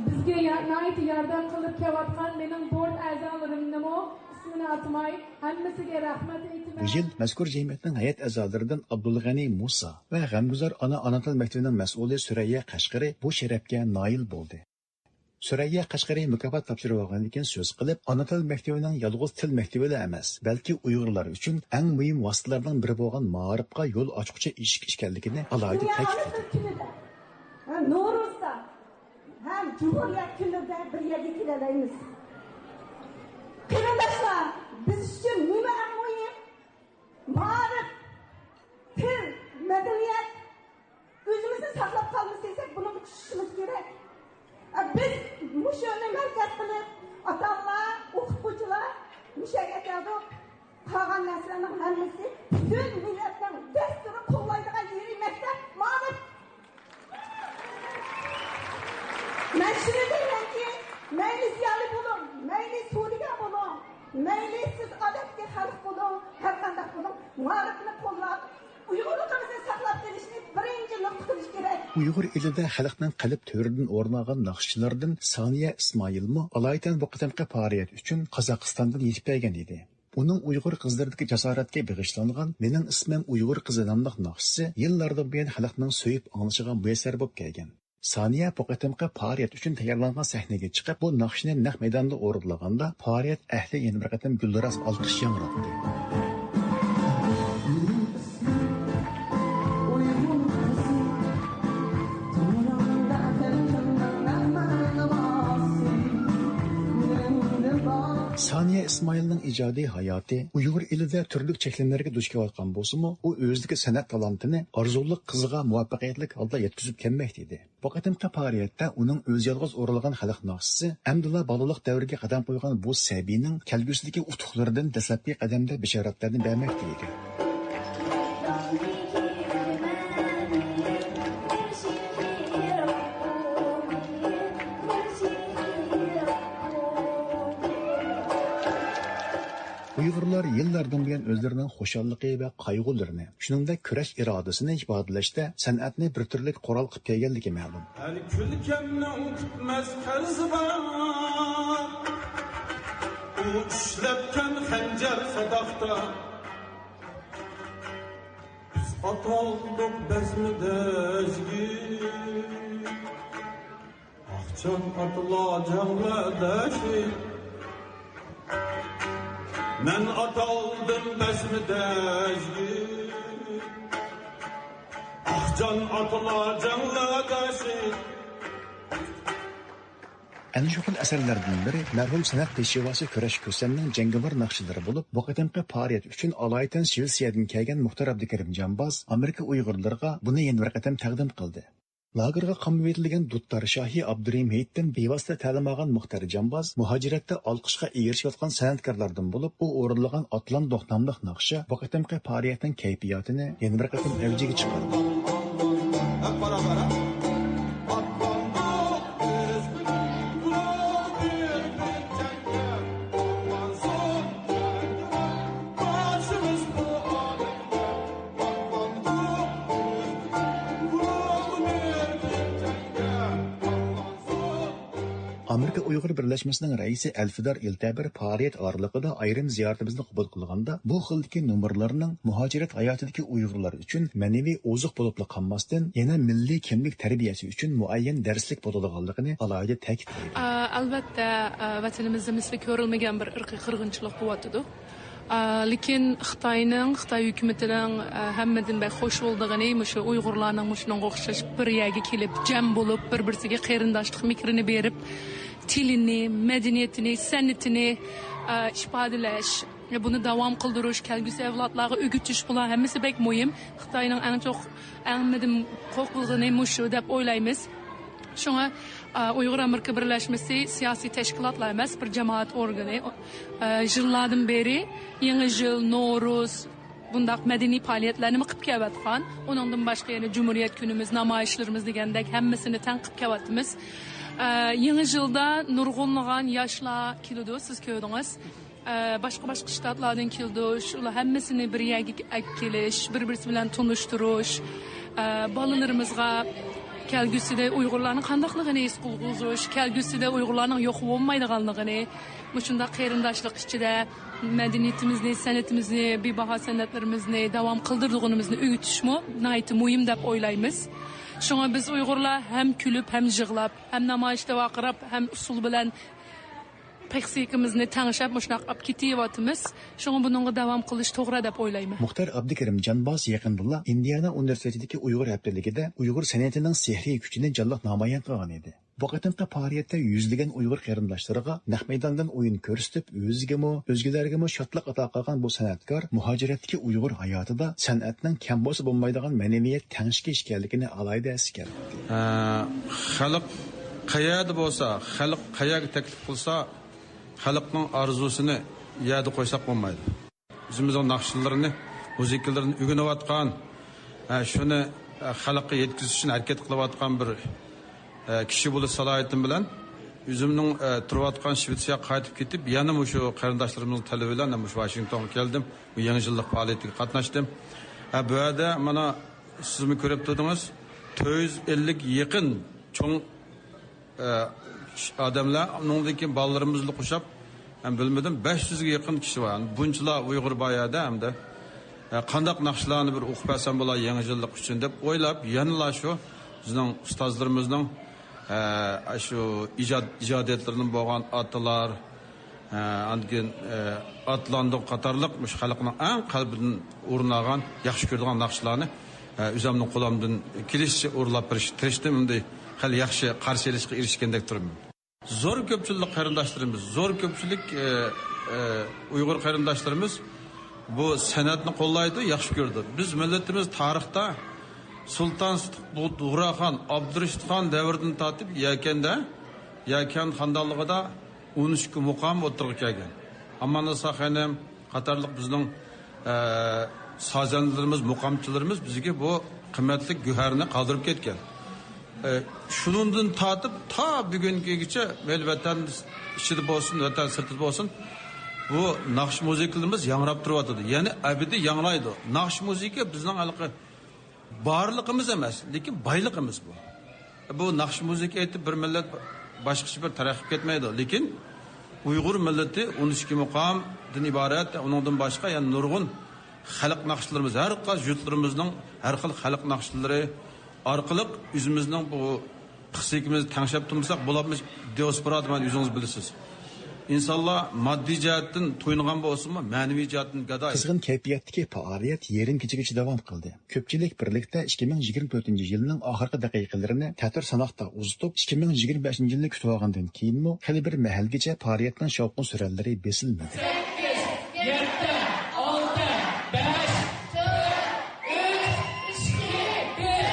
بىزگە يا-، ناھايىتى ياردەم قىلىپ كېلىۋاتقان مېنىڭ بورد ئەزالىرىمنىمۇ ئىسمىنى ئاتىماي، ھەممىسىگە رەھمەت ئېيتىمەن. بۇ يىل مەزكۇر جەمئىيەتنىڭ ھەيئەت ئەزالىرىدىن ئابدۇلغەنى مۇسا ۋە غەمگۈزار ئانا ئانا تىل مەكتىۋىنىڭ مەسئۇلى سۈرەييە قەشقىرى بۇ شەرەپكە نايىل بولدى. سۈرەييە قەشقىرى مۇكاپات تاپشۇرۇۋالغاندىن كېيىن سۆز قىلىپ، ئانا تىل مەكتىۋىنىڭ يالغۇز تىل مەكتىۋىلا ئەمەس، بەلكى ئۇيغۇرلار ئۈچۈن ئەڭ مۇھىم ۋاسىتىلەرنىڭ بىرى بولغان مائارىپقا يول ئاچقۇچى ئىشىك ئىكەنلىكىنى ئالاھىدە دۇنيا ئانا تەكىتلىدى. تىل كۈنىدە، ھە، نورۇزدا ھەم جۇمھۇرىيەت كۈنىدە بىر يەرگە كېلەلەيمىز. قېرىنداشلار، بىز ئۈچۈن نېمە ئەڭ مۇھىم؟ مائارىپ، تىل، مەدەنىيەت. ئۆزىمىزنى ساقلاپ قالىمىز دېسەك، بۇنىڭغا چۈشىشىمىز كېرەك. ئە، بىز مۇشۇنى مەركەز قىلىپ، ئاتا-ئانىلار، ئوقۇتقۇچىلار مۇشۇ يەرگە كەلدۇق. قالغان نەرسىلەرنىڭ ھەممىسى پۈتۈن مىللەتنىڭ دەستۇرى قوللايدىغان يېرى مەكتەپ، مائارىپ. مەن شۇنى دەيمەنكى، مەيلى زىيالىي بولۇڭ، مەيلى سودىگەر بولۇڭ، مەيلى سىز ئادەتتىكى خەلق بولۇڭ، ھەر قانداق بولۇڭ، مائارىپنى قوللاپ، ئۇيغۇرلۇقىمىزنى ساقلاپ قېلىشنى بىرىنچى نۇقتا قىلىش كېرەك. ئۇيغۇر ئېلىدە خەلقنىڭ قەلب تۆرىدىن ئورۇن ئالغان ناخشىچىلاردىن سانىيە ئىسمائىلمۇ ئالايىتەن بۇ قېتىمقى پائالىيەت ئۈچۈن قازاقىستاندىن يېتىپ كەلگەن ئىدى. ئۇنىڭ ئۇيغۇر قىزلىرىدىكى جاسارەتكە بېغىشلانغان مېنىڭ ئىسمىم ئۇيغۇر قىزى ناملىق ناخشىسى يىللاردىن بۇيان خەلقنىڭ سۆيۈپ ئاڭلىشىغا مۇيەسسەر بولۇپ كەلگەن. سانىيە بۇ قېتىمقى پائالىيەت ئۈچۈن تەييارلانغان سەھنىگە چىقىپ، بۇ ناخشىنى نەق مەيداندا ئورۇنلىغاندا، پائالىيەت ئەھلى يەنە بىر قېتىم گۈلدۈراس ئالقىش ياڭراتتى. سانىيە ئىسمائىلنىڭ ئىجادىي ھاياتى ئۇيغۇر ئېلىدە تۈرلۈك چەكلىمىلەرگە دۇچ كېلىۋاتقان بولسىمۇ، ئۇ ئۆزىدىكى سەنئەت تالانتىنى ئارزۇلۇق قىزىغا مۇۋەپپەقىيەتلىك ھالدا يەتكۈزۈپ كەلمەكتە ئىدى. بۇ قېتىمقى پائالىيەتتە ئۇنىڭ ئۆزى يالغۇز ئورۇنلىغان خەلق ناخشىسى ئەمدىلا بالىلىق دەۋرىگە قەدەم قويغان بۇ سەبىينىڭ كەلگۈسىدىكى ئۇتۇقلىرىدىن دەسلەپكى قەدەمدە بېشارەتلەرنى بەرمەكتە ئىدى. ئۇيغۇرلار يىللاردىن بۇيان ئۆزلىرىنىڭ خۇشاللىقى ۋە قايغۇلىرىنى، شۇنىڭدەك كۈرەش ئىرادىسىنى ئىپادىلەشتە سەنئەتنى بىر تۈرلۈك قورال قىلىپ كەلگەنلىكى مەلۇم. ھەر كۈلكەمنىڭ پۈتمەس قەرزى بار، ئۇ ئىشلەتكەن خەنجەر ساداقتا. بىز ئاتالدۇق بەزمىدە ئەزگى، ئاقچان ئاتىلار جەڭلەردە شېھىت. مەن ئاتالدىم بەزمىدە ئەزگى، ئاقچان ئاتىلار جەڭلەردە شېھىت. ئەنە شۇ خىل ئەسەرلەردىن بىرى مەرھۇم سەنئەت پېشۋاسى كۈرەش كۈسەننىڭ جەڭگىۋار ناخشىلىرى بولۇپ، بۇ قېتىمقى پائالىيەت ئۈچۈن ئالايىتەن شىۋېتسىيەدىن كەلگەن مۇختار ئابدۇكېرىم جامباز ئامېرىكا ئۇيغۇرلىرىغا بۇنى يەنە بىر قېتىم تەقدىم قىلدى. لاگېرغا قامىۋېتىلگەن دۇتتار شاھى ئابدۇرېھىم ھېيتتىن بىۋاسىتە تەلىم ئالغان مۇختار جامباز مۇھاجىرەتتە ئالقىشقا ئېرىشىۋاتقان سەنئەتكارلاردىن بولۇپ، ئۇ ئورۇنلىغان ئاتلاندۇق ناملىق ناخشا بۇ قېتىمقى پائالىيەتنىڭ كەيپىياتىنى يەنە بىر قېتىم ئەۋجىگە چىقاردى. ئامېرىكا ئۇيغۇر بىرلەشمىسىنىڭ رەئىسى ئەلفىدار ئىلتەبىر پائالىيەت ئارىلىقىدا ئايرىم زىيارىتىمىزنى قوبۇل قىلغاندا، بۇ خىلدىكى نومۇرلارنىڭ مۇھاجىرەت ھاياتىدىكى ئۇيغۇرلار ئۈچۈن مەنىۋى ئوزۇق بولۇپلا قالماستىن، يەنە مىللىي كىملىك تەربىيەسى ئۈچۈن مۇئەييەن دەرسلىك بولىدىغانلىقىنى ئالاھىدە تەكىتلىدى. ئە، ئەلۋەتتە، ئە، ۋەتىنىمىزدە مىسلى كۆرۈلمىگەن بىر ئىرقىي قىرغىنچىلىق بولۇۋاتىدۇ. ئە، لېكىن خىتاينىڭ، خىتاي ھۆكۈمىتىنىڭ، ئە، ھەممىدىن بەك خوش بولىدىغىنى مۇشۇ ئۇيغۇرلارنىڭ مۇشۇنىڭغا ئوخشاش بىر يەرگە كېلىپ، جەم بولۇپ، بىر-بىرسىگە قېرىنداشلىق مېھرىنى بېرىپ، تىلىنى، مەدەنىيىتىنى، سەنئىتىنى، ئە، ئىپادىلەش، بۇنى داۋام قىلدۇرۇش، كەلگۈسى ئەۋلادلارغا ئۆگىتىش، بۇلار ھەممىسى بەك مۇھىم. خىتاينىڭ ئەڭ چوق، ئەڭ مۇھىم قورقىدىغىنى مۇشۇ دەپ ئويلايمىز. شۇڭا، ئە، ئۇيغۇر ئامېرىكا بىرلەشمىسى سىياسىي تەشكىلاتلا ئەمەس، بىر جامائەت ئورگىنى. ئە، يىللاردىن بېرى يېڭى يىل، نورۇز، بۇنداق مەدەنىي پائالىيەتلەرنىمۇ قىلىپ كېلىۋاتقان. ئۇنىڭدىن باشقا يەنە جۇمھۇرىيەت كۈنىمىز، نامايىشلىرىمىز دېگەندەك ھەممىسىنى تەڭ قىلىپ كېلىۋاتىمىز. ئە، يېڭى يىلدا نۇرغۇنلىغان ياشلار كېلىدۇ، سىز كۆردىڭىز. ئە، باشقا-باشقا شتاتلاردىن كېلىدۇ. شۇلار ھەممىسىنى بىر يەرگە ئەكېلىش، بىر-بىرسى بىلەن تونۇشتۇرۇش، ئە، بالىلىرىمىزغا كەلگۈسىدە ئۇيغۇرلارنىڭ قانداقلىقىنى ھېس قىلغۇزۇش، كەلگۈسىدە ئۇيغۇرلارنىڭ يوق بولمايدىغانلىقىنى، مۇشۇنداق قېرىنداشلىق ئىچىدە مەدەنىيىتىمىزنى، سەنئىتىمىزنى، بىباھا سەنئەتلىرىمىزنى داۋام قىلدۇرىدىغىنىمىزنى ئۆگىتىشمۇ ناھايىتى مۇھىم دەپ ئويلايمىز. شۇڭا بىز ئۇيغۇرلار ھەم كۈلۈپ، ھەم يىغلاپ، ھەم نامايىشتا ۋارقىراپ، ھەم ئۇسسۇل بىلەن پىسخىكىمىزنى تەڭشەپ مۇشۇنداق ئاپ كېتىۋاتىمىز. شۇڭا بۇنىڭغا داۋام قىلىش توغرا دەپ ئويلايمەن. مۇختار ئابدۇكېرىم جانباز يېقىندىلا ئىندىيانا ئۇنىۋېرسىتېتىدىكى ئۇيغۇر ھەپتىلىكىدە ئۇيغۇر سەنئىتىنىڭ سېھرىي كۈچىنى جانلىق نامايان قىلغان ئىدى. بۇ قېتىمقى پائالىيەتتە يۈزلىگەن ئۇيغۇر قېرىنداشلىرىغا نەق مەيداندىن ئويۇن كۆرسىتىپ، ئۆزىگىمۇ، ئۆزگىلەرگىمۇ شادلىق ئاتا قىلغان بۇ سەنئەتكار مۇھاجىرەتتىكى ئۇيغۇر ھاياتىدا سەنئەتنىڭ كەم بولسا بولمايدىغان مەنىۋىيەت تەڭشىكى ئىكەنلىكىنى ئالاھىدە ئەسكەرتتى. ئە، خەلق قەيەردە بولسا، خەلق قەيەرگە تەكلىپ قىلسا، خەلقنىڭ ئارزۇسىنى يەردە قويساق بولمايدۇ. ئۆزىمىزنىڭ ناخشىلىرىنى، مۇزىكىلىرىنى ئۆگىنىۋاتقان، ئە، شۇنى، ئە، خەلققە يەتكۈزۈش ئۈچۈن ھەرىكەت قىلىۋاتقان بىر، ئە، كىشى بولۇش سالاھىيىتىم بىلەن ئۆزۈمنىڭ، ئە، تۇرۇۋاتقان شىۋېتسىيەگە قايتىپ كېتىپ، يەنە مۇشۇ قېرىنداشلىرىمىزنىڭ تەلىپى بىلەن مۇشۇ ۋاشىنگتونغا كەلدىم. بۇ يېڭى يىللىق پائالىيىتىگە قاتناشتىم. ئە، بۇ يەردە مانا سىزمۇ كۆرۈپ تۇردىڭىز، تۆت يۈز ئەللىككە يېقىن چوڭ ئە، ئادەملەر، ئۇنىڭدىن كېيىن بالىلىرىمىزنى قوشۇپ، مەن بىلمىدىم، بەش يۈزگە يېقىن كىشى بار. بۇنچىلا ئۇيغۇر بار يەردە ئەمدى. ئە، قانداق ناخشىلارنى بىر ئوقۇپ بەرسەم بولا يېڭى يىللىق ئۈچۈن دەپ ئويلاپ، يەنىلا شۇ بىزنىڭ ئۇستازلىرىمىزنىڭ، ئە، شۇ ئىجاد، ئىجادىيەتلىرىدىن بولغان ئاتىلار، ئە، ئاندىن كېيىن، ئە، ئاتلاندۇق قاتارلىق مۇشۇ خەلقنىڭ ئەڭ قەلبىدىن ئورۇن ئالغان، ياخشى كۆرىدىغان ناخشىلارنى، ئە، ئۆزۈمنىڭ قولۇمدىن كېلىشىچە ئورۇنلاپ بېرىشكە تىرىشتىم. ئەمدى خېلى ياخشى قارشى ئېلىشقا ئېرىشكەندەك تۇرىمەن. زور كۆپچىلىك قېرىنداشلىرىمىز، زور كۆپچىلىك، ئە، ئە، ئۇيغۇر قېرىنداشلىرىمىز بۇ سەنئەتنى قوللايدۇ، ياخشى كۆرىدۇ. بىز مىللىتىمىز تارىختا سۇلتان سۇتۇق بۇغراخان، ئابدۇرېشىتخان دەۋرىدىن تارتىپ يەكەندە، يەكەن خانىدانلىقىدا ئون ئىككى مۇقام ئوتتۇرىغا كەلگەن. ئاماننىسا خېنىم قاتارلىق بىزنىڭ، ئە، سازەندىلىرىمىز، مۇقامچىلىرىمىز بىزگە بۇ قىممەتلىك گۆھەرنى قالدۇرۇپ كەتكەن. ئە، شۇنىڭدىن تارتىپ تا بۈگۈنگىچە مەيلى ۋەتەن ئىچىدە بولسۇن، ۋەتەن سىرتىدا بولسۇن، بۇ ناخشا مۇزىكىلىرىمىز ياڭراپ تۇرۇۋاتىدۇ. يەنى ئەبەدىي ياڭرايدۇ. ناخشا مۇزىكا بىزنىڭ ھېلىقى بارلىقىمىز ئەمەس، لېكىن بايلىقىمىز بۇ. بۇ ناخشا مۇزىكا ئېيتىپ بىر مىللەت باشقىچە بىر تەرەققىي قىلىپ كەتمەيدۇ. لېكىن ئۇيغۇر مىللىتى ئون ئىككى مۇقامدىن ئىبارەت، ئۇنىڭدىن باشقا يەنە نۇرغۇن خەلق ناخشىلىرىمىز، ھەر قايسى يۇرتلىرىمىزنىڭ ھەر خىل خەلق ناخشىلىرى ئارقىلىق ئۆزىمىزنىڭ بۇ پىسخىكىمىزنى تەڭشەپ تۇرمىساق بولالمايمىز. دىئاسپورا دېگەن ئۆزىڭىز بىلىسىز. ئىنسانلار ماددىي جەھەتتىن تويۇنغان بولسىمۇ، مەنىۋى جەھەتتىن گاداي. قىزغىن كەيپىياتتىكى پائالىيەت يېرىم كېچىگىچە داۋام قىلدى. كۆپچىلىك بىرلىكتە ئىككى مىڭ يىگىرمە تۆتىنچى يىلنىڭ ئاخىرقى دەقىقىلىرىنى تەتۈر ساناقتا ئۇزىتىپ، ئىككى مىڭ يىگىرمە بەشىنچى يىلنى كۈتۈۋالغاندىن كېيىنمۇ خېلى بىر مەھەلگىچە پائالىيەتنىڭ شاۋقۇن-سۈرەنلىرى بېسىلمىدى. سەككىز، يەتتە، ئالتە، بەش، تۆت، ئۈچ، ئىككى، بىر.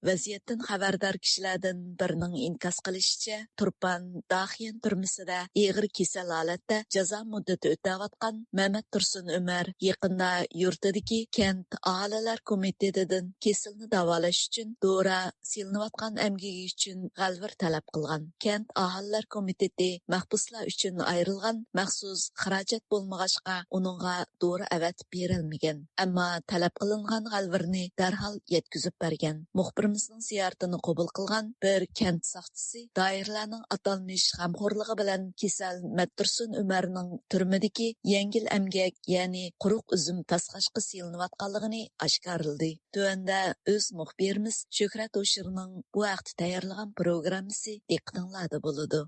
ۋەزىيەتتىن خەۋەردار كىشىلەردىن بىرىنىڭ ئىنكاس قىلىشىچە، تۇرپان داخيەن تۈرمىسىدە ئېغىر كېسەل ھالەتتە جازا مۇددىتى ئۆتەۋاتقان مەمەت تۇرسۇن ئۆمەر يېقىندا يۇرتىدىكى كەنت ئاھالىلەر كومىتېتىدىن كېسىلىنى داۋالاش ئۈچۈن دورا، سېلىنىۋاتقان ئەمگىكى ئۈچۈن غەلۋىر تەلەپ قىلغان. كەنت ئاھالىلەر كومىتېتى مەھبۇسلار ئۈچۈن ئايرىلغان مەخسۇس خىراجەت بولمىغاچقا، ئۇنىڭغا دورا ئەۋەتىپ بېرەلمىگەن. ئەمما تەلەپ قىلىنغان غەلۋىرنى دەرھال يەتكۈزۈپ بەرگەن. مۇخبىرىمىزنىڭ زىيارىتىنى قوبۇل قىلغان بىر كەنت ساقچىسى دائىرىلەرنىڭ ئاتالمىش غەمخورلۇقى بىلەن كېسەل مەتتۇرسۇن ئۆمەرنىڭ تۈرمىدىكى يەڭگىل ئەمگەك، يەنى قۇرۇق ئۈزۈم تاسقاشقا سېلىنىۋاتقانلىقىنى ئاشكارىلىدى. تۆۋەندە ئۆز مۇخبىرىمىز شۆھرەت ھوشۇرنىڭ بۇ ھەقتە تەييارلىغان پروگراممىسى دىققىتىڭلاردا بولىدۇ.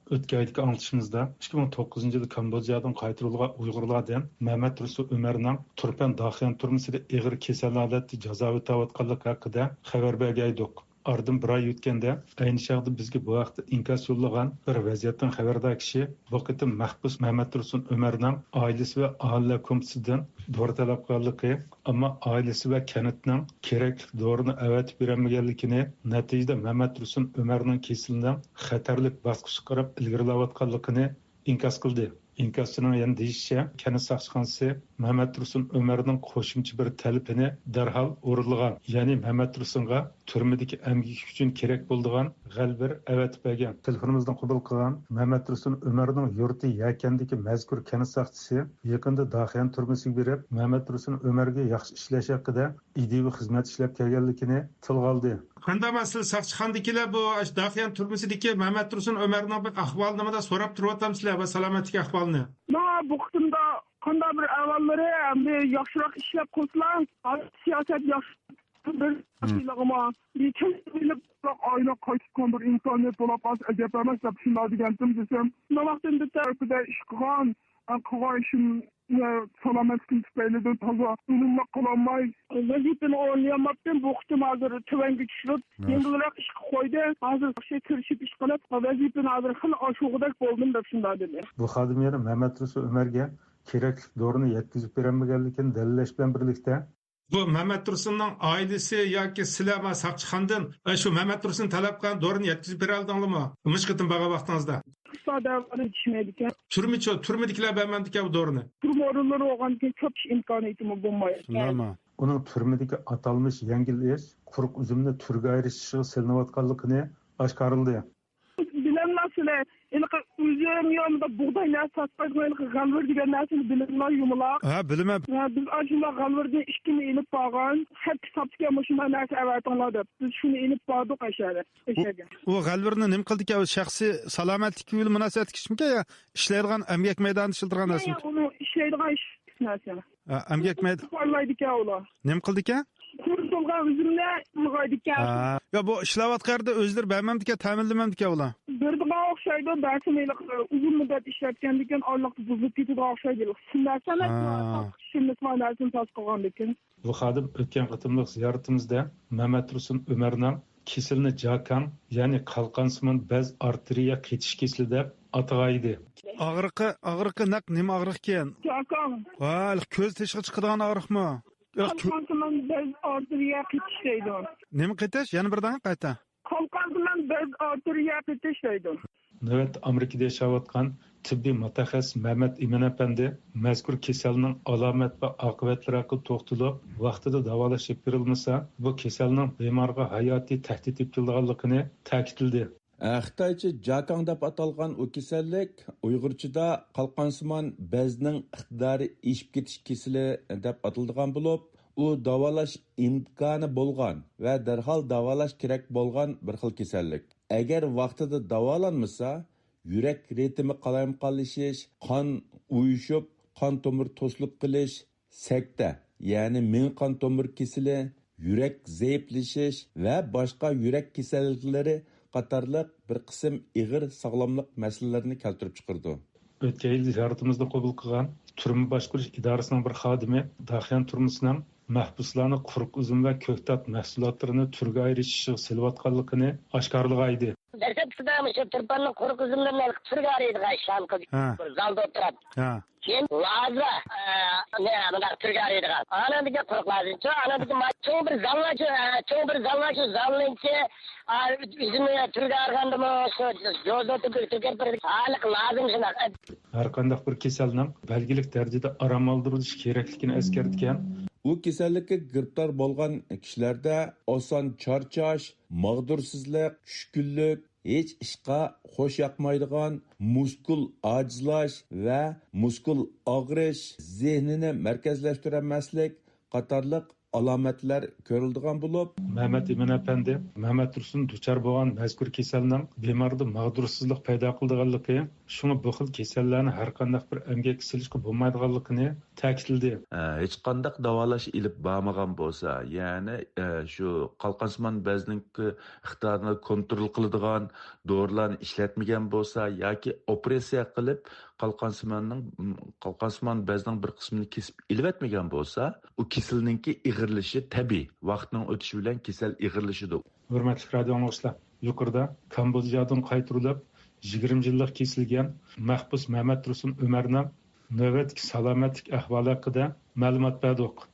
ئۆتكەن ئايدىكى ئاڭلىتىشىمىزدا، ئىككى مىڭ توققۇزىنچى يىلى كامبودژادىن قايتۇرۇلغان ئۇيغۇرلاردىن مەمەت تۇرسۇن ئۆمەرنىڭ تۇرپان داخيەن تۈرمىسىدە ئېغىر كېسەل ھالەتتە جازا ئۆتەۋاتقانلىقى ھەققىدە خەۋەر بەرگەيدۇق. ئارىدىن بىر ئاي ئۆتكەندە، ئەينى چاغدا بىزگە بۇ ھەقتە ئىنكاس يوللىغان بىر ۋەزىيەتتىن خەۋەردار كىشى بۇ قېتىم مەھبۇس مەمەت تۇرسۇن ئۆمەرنىڭ ئائىلىسى ۋە ئاھالىلەر كومىتېتىدىن دورا تەلەپ قىلغانلىقى، ئەمما ئائىلىسى ۋە كەنتنىڭ كېرەكلىك دورىنى ئەۋەتىپ بېرەلمىگەنلىكىنى، نەتىجىدە مەمەت تۇرسۇن ئۆمەرنىڭ كېسىلىنىڭ خەتەرلىك باسقۇچقا قاراپ ئىلگىرىلەۋاتقانلىقىنى ئىنكاس قىلدى. ئىنكاسچىنىڭ يەنە دېيىشىچە، كەنت ساقچىخانىسى مەمەت تۇرسۇن ئۆمەرنىڭ قوشۇمچە بىر تەلىپىنى دەرھال ئورۇنلىغان، يەنى مەمەت تۇرسۇنغا تۈرمىدىكى ئەمگىكى ئۈچۈن كېرەك بولىدىغان غەلۋىر ئەۋەتىپ بەرگەن. تېلېفونىمىزنى قوبۇل قىلغان مەمەت تۇرسۇن ئۆمەرنىڭ يۇرتى يەكەندىكى مەزكۇر كەنت ساقچىسى يېقىندا داخيەن تۈرمىسىگە بېرىپ، مەمەت تۇرسۇن ئۆمەرگە ياخشى ئىشلەش ھەققىدە ئىدىيىۋى خىزمەت ئىشلەپ كەلگەنلىكىنى تىلغا ئالدى. قانداق، مەسىلەن، ساقچىخانىدىكىلەر بۇ ئاشۇ داخيەن تۈرمىسىدىكى مەمەت تۇرسۇن ئۆمەرنىڭ بىر ئەھۋالىنى مۇنداق سوراپ تۇرۇۋاتامسىلەر ۋە سالامەتلىك ئەھۋالىنى؟ ما بۇ قېتىمدا قانداق بىر ئەھۋاللىرى، ئەمدى ياخشىراق ئىشلەپ قالسىلا، ھازىر سىياسەت ياخشى، بىر مم. ياخشىلىقىمۇ، بىر كەلگىنى بىلىپ، ئايلاپ قايتىدىغان بىر ئىمكانىيەت بولۇپ قالسا ئەجەب ئەمەس دەپ شۇنداق دېگەنتىم دېسەم، شۇنداق ۋاقىتتا بىر تەرىپىدە ئىش قىلغان، قىلغان ئىشىم، سالامەتلىكىم تۈپەيلىدىن تازا ئۈنۈملۈك قىلالماي، ۋەزىپىنى ئورۇنلىيالماپتىم. بۇ قېتىم ھازىر تۆۋەنگە چۈشۈرۈپ، ھە. يېڭىلراق ئىشقا قويدى. ھازىر ياخشى كىرىشىپ ئىش قىلىپ، ۋەزىپىنى ھازىر خېلى ئاشۇرغۇدەك بولدۇم دەپ شۇنداق دېدى. بۇ خادىم يەنە مەمەت تۇرسۇن ئۆمەرگە كېرەكلىك دورىنى يەتكۈزۈپ بېرەلمىگەنلىكىنى دەلىللەش بىلەن بىرلىكتە، بۇ مەمەت تۇرسۇننىڭ ئائىلىسى ياكى سىلەر ما ساقچىخانىدىن، ئە، شۇ مەمەت تۇرسۇن تەلەپ قىلغان دورىنى يەتكۈزۈپ بېرەلدىڭلارمۇ؟ مۇشۇ قېتىم بارغان ۋاقتىڭىزدا. ئۇستاد ئەۋلادى چۈشمەيدىكەن. تۈرمىچۇ، تۈرمىدىكىلەر بەرمەمدىكەن بۇ دورىنى؟ تۈرمە ئورۇنلىرى بولغاندىكىن چوپۇش ئىمكانىيىتىمۇ بولمايدىكەن. شۇنداقمۇ؟ ئۇنىڭ تۈرمىدىكى ئاتالمىش يەڭگىل ئىش قۇرۇق ئۈزۈمنى تۈرگە ئايرىش ئىشىغا سېلىنىۋاتقانلىقىنى ئاشكارىلىدى. بىلەملا سىلەر، ھېلىقى ئۈزۈم يا بۇغداي نەرسە ساتقايدىغان ھېلىقى غەلۋىر دېگەن نەرسىنى بىلەملا يۇمىلاق. ھە، بىلىمەن. ھە، بىز ئاشۇنداق غەلۋىردىن ئىككىنى ئېلىپ بارغان، خەتكە ساپتىكەن مۇشۇنداق نەرسە ئەۋەتىڭلار دەپ. بىز شۇنى ئېلىپ باردۇق ئەشەدە، ئۇ، ئەشەگە. ئۇ غەلۋىرنى نېمە قىلدىكەن؟ ئۇ شەخسىي سالامەتلىكى بىلەن مۇناسىۋەتلىك ئىشمىكەن يا ئىشلەيدىغان ئەمگەك مەيدانىدا ئىشلىتىدىغان نەرسىمىكەن؟ ئۇنىڭ ئىشلەيدىغان ئىش نەرسە. ھە، ئەمگەك مەيد-، پارلايدىكەن ئۇلار. نېمە قىلىدىكەن؟ قۇرۇتۇلغان ئۈزۈمنى ئۇلغايدىكەن. ھە. يا، بۇ ئىشلەۋاتقان يەردە ئۆزلىرى بەرمەمدىكەن، تەمىنلىمەمدىكەن ئۇلار؟ بېرىدىغان ئوخشايدۇ، بەرسىمۇ ھېلىقى ئۇزۇن مۇددەت ئىشلەتكەندىكىن ئارىلىقتا بۇزۇلۇپ كېتىدىغان ئوخشايدۇ. ھېلىقى سىم نەرسە ئەمەس، ھە. شىملىتما نەرسىنى تاس قىلغاندىكىن. بۇ خادىم ئۆتكەن قېتىملىق زىيارىتىمىزدە مەمەت تۇرسۇن ئۆمەرنىڭ كېسىلىنى جاكاڭ، يەنى قالقانسىمان بەز ئارتېرىيە قېتىش كېسىلى دەپ ئاتىغانىدى. ئاغرىقى، ئاغرىقى نەق نېمە ئاغرىقكەن؟ جاكاڭ. ۋاي، كۆز تېشىغا چىقىدىغان ئاغرىقمۇ؟ ياق، كۆ- قالقانسىمان بەز ئارتېرىيە قېتىش دەيدۇ. نېمە قېتىش؟ يەنە بىر دەڭ قايتا. قالقانسىمان بەزى ئارتېرىيە قېتىش دەيدۇ. نۆۋەتتە ئامېرىكىدا ياشاۋاتقان تېببىي مۇتەخەسسىس مەمەت ئىمىن ئەپەندى مەزكۇر كېسەلنىڭ ئالامەت ۋە ئاقىۋەتلىرى ھەققىدە توختىلىپ، ۋاقتىدا داۋالاش ئېلىپ بېرىلمىسا، بۇ كېسەلنىڭ بىمارغا ھاياتىي تەھدىت ئېلىپ كېلىدىغانلىقىنى تەكىتلىدى. خىتايچە جاكاڭ دەپ ئاتالغان ئۇ كېسەللىك ئۇيغۇرچىدا قالقانسىمان بەزنىڭ ئىقتىدارى ئېشىپ كېتىش كېسىلى دەپ ئاتىلىدىغان بولۇپ، ئۇ داۋالاش ئىمكانى بولغان ۋە دەرھال داۋالاش كېرەك بولغان بىر خىل كېسەللىك. ئەگەر ۋاقتىدا داۋالانمىسا، يۈرەك رىتىمى قالايمىقانلىشىش، قان ئۇيۇشۇپ، قان تومۇرى توسۇلۇپ قېلىش، سەكتە، يەنى مېڭە قان تومۇر كېسىلى، يۈرەك زەئىپلىشىش ۋە باشقا يۈرەك كېسەللىكلىرى قاتارلىق بىر قىسىم ئېغىر ساغلاملىق مەسىلىلىرىنى كەلتۈرۈپ چىقىرىدۇ. ئۆتكەن يىل زىيارىتىمىزنى قوبۇل قىلغان تۈرمە باشقۇرۇش ئىدارىسىنىڭ بىر خادىمى داخيان تۈرمىسىنىڭ مەھبۇسلارنى قۇرۇق ئۈزۈم ۋە كۆكتات مەھسۇلاتلىرىنى تۈرگە ئايرىش ئىشىغا سېلىۋاتقانلىقىنى ئاشكارىلىغانىدى. دەسلەپكىسىدە مۇشۇ تۇرپاننىڭ قۇرۇق ئۈزۈملىرىنى ھېلىقى تۈرگە ئايرىيدىغان ئىشلارنى قىلدى. ھە. بىر زالدا ئولتۇراتتى. ھە. كېيىن لازا، ئە، نېمە، مۇنداق تۈرگە ئايرىيدىغان. ئانىڭدىن كېيىن قۇرۇق لازىنچۇ، ئانىڭدىن كېيىن ما-، چوڭ بىر زال بار شۇ، ئە، چوڭ بىر زال بار شۇ زالنىڭكى، ئە، ئۆزىنى تۈرگە ئايرىغاندىمۇ شۇ جوزا تۈرگە، تۈرگە بىر ھېلىقى لازىم شۇنداق. ھەر قانداق بىر كېسەلنىڭ بەلگىلىك دەرىجىدە ئارام ئالدۇرۇلۇشى كېرەكلىكىنى ئەسكەرتكەن. ئۇ كېسەللىككە گىرىپتار بولغان كىشىلەردە ئاسان چارچاش، ماغدۇرسىزلىق، چۈشكۈنلۈك، ھېچ ئىشقا خوش ياقمايدىغان، مۇسكۇل ئاجىزلاش ۋە مۇسكۇل ئاغرىش، زېھنىنى مەركەزلەشتۈرەلمەسلىك قاتارلىق ئالامەتلەر كۆرۈلىدىغان بولۇپ، مەمەت ئىمىن ئەپەندى مەمەت تۇرسۇن دۇچار بولغان مەزكۇر كېسەلنىڭ بىماردا ماغدۇرسىزلىق پەيدا قىلىدىغانلىقى، شۇڭا بۇ خىل كېسەللەرنى ھەر قانداق بىر ئەمگەككە سېلىشقا بولمايدىغانلىقىنى تەكىتلىدى. ئە، ھېچقانداق داۋالاش ئېلىپ بارمىغان بولسا، يەنى، ئە، شۇ قالقانسىمان بەزنىڭكى ئىقتىدارىنى كونترول قىلىدىغان دورىلارنى ئىشلەتمىگەن بولسا ياكى ئوپېراتسىيە قىلىپ قالقانسىماننىڭ، قالقانسىمان بەزنىڭ بىر قىسمىنى كېسىپ ئېلىۋەتمىگەن بولسا، ئۇ كېسەلنىڭكى ئېغىرلىشىشى تەبىئىي. ۋاقىتنىڭ ئۆتۈشى بىلەن كېسەل ئېغىرلىشىدۇ. ھۆرمەتلىك رادىئو ئاڭلىغۇچىلار، يۇقىرىدا كامبودژادىن قايتۇرۇلۇپ، يىگىرمە يىللىق كېسىلگەن مەھبۇس مەمەت تۇرسۇن ئۆمەرنىڭ نۆۋەتتىكى سالامەتلىك ئەھۋالى ھەققىدە مەلۇمات بەردۇق.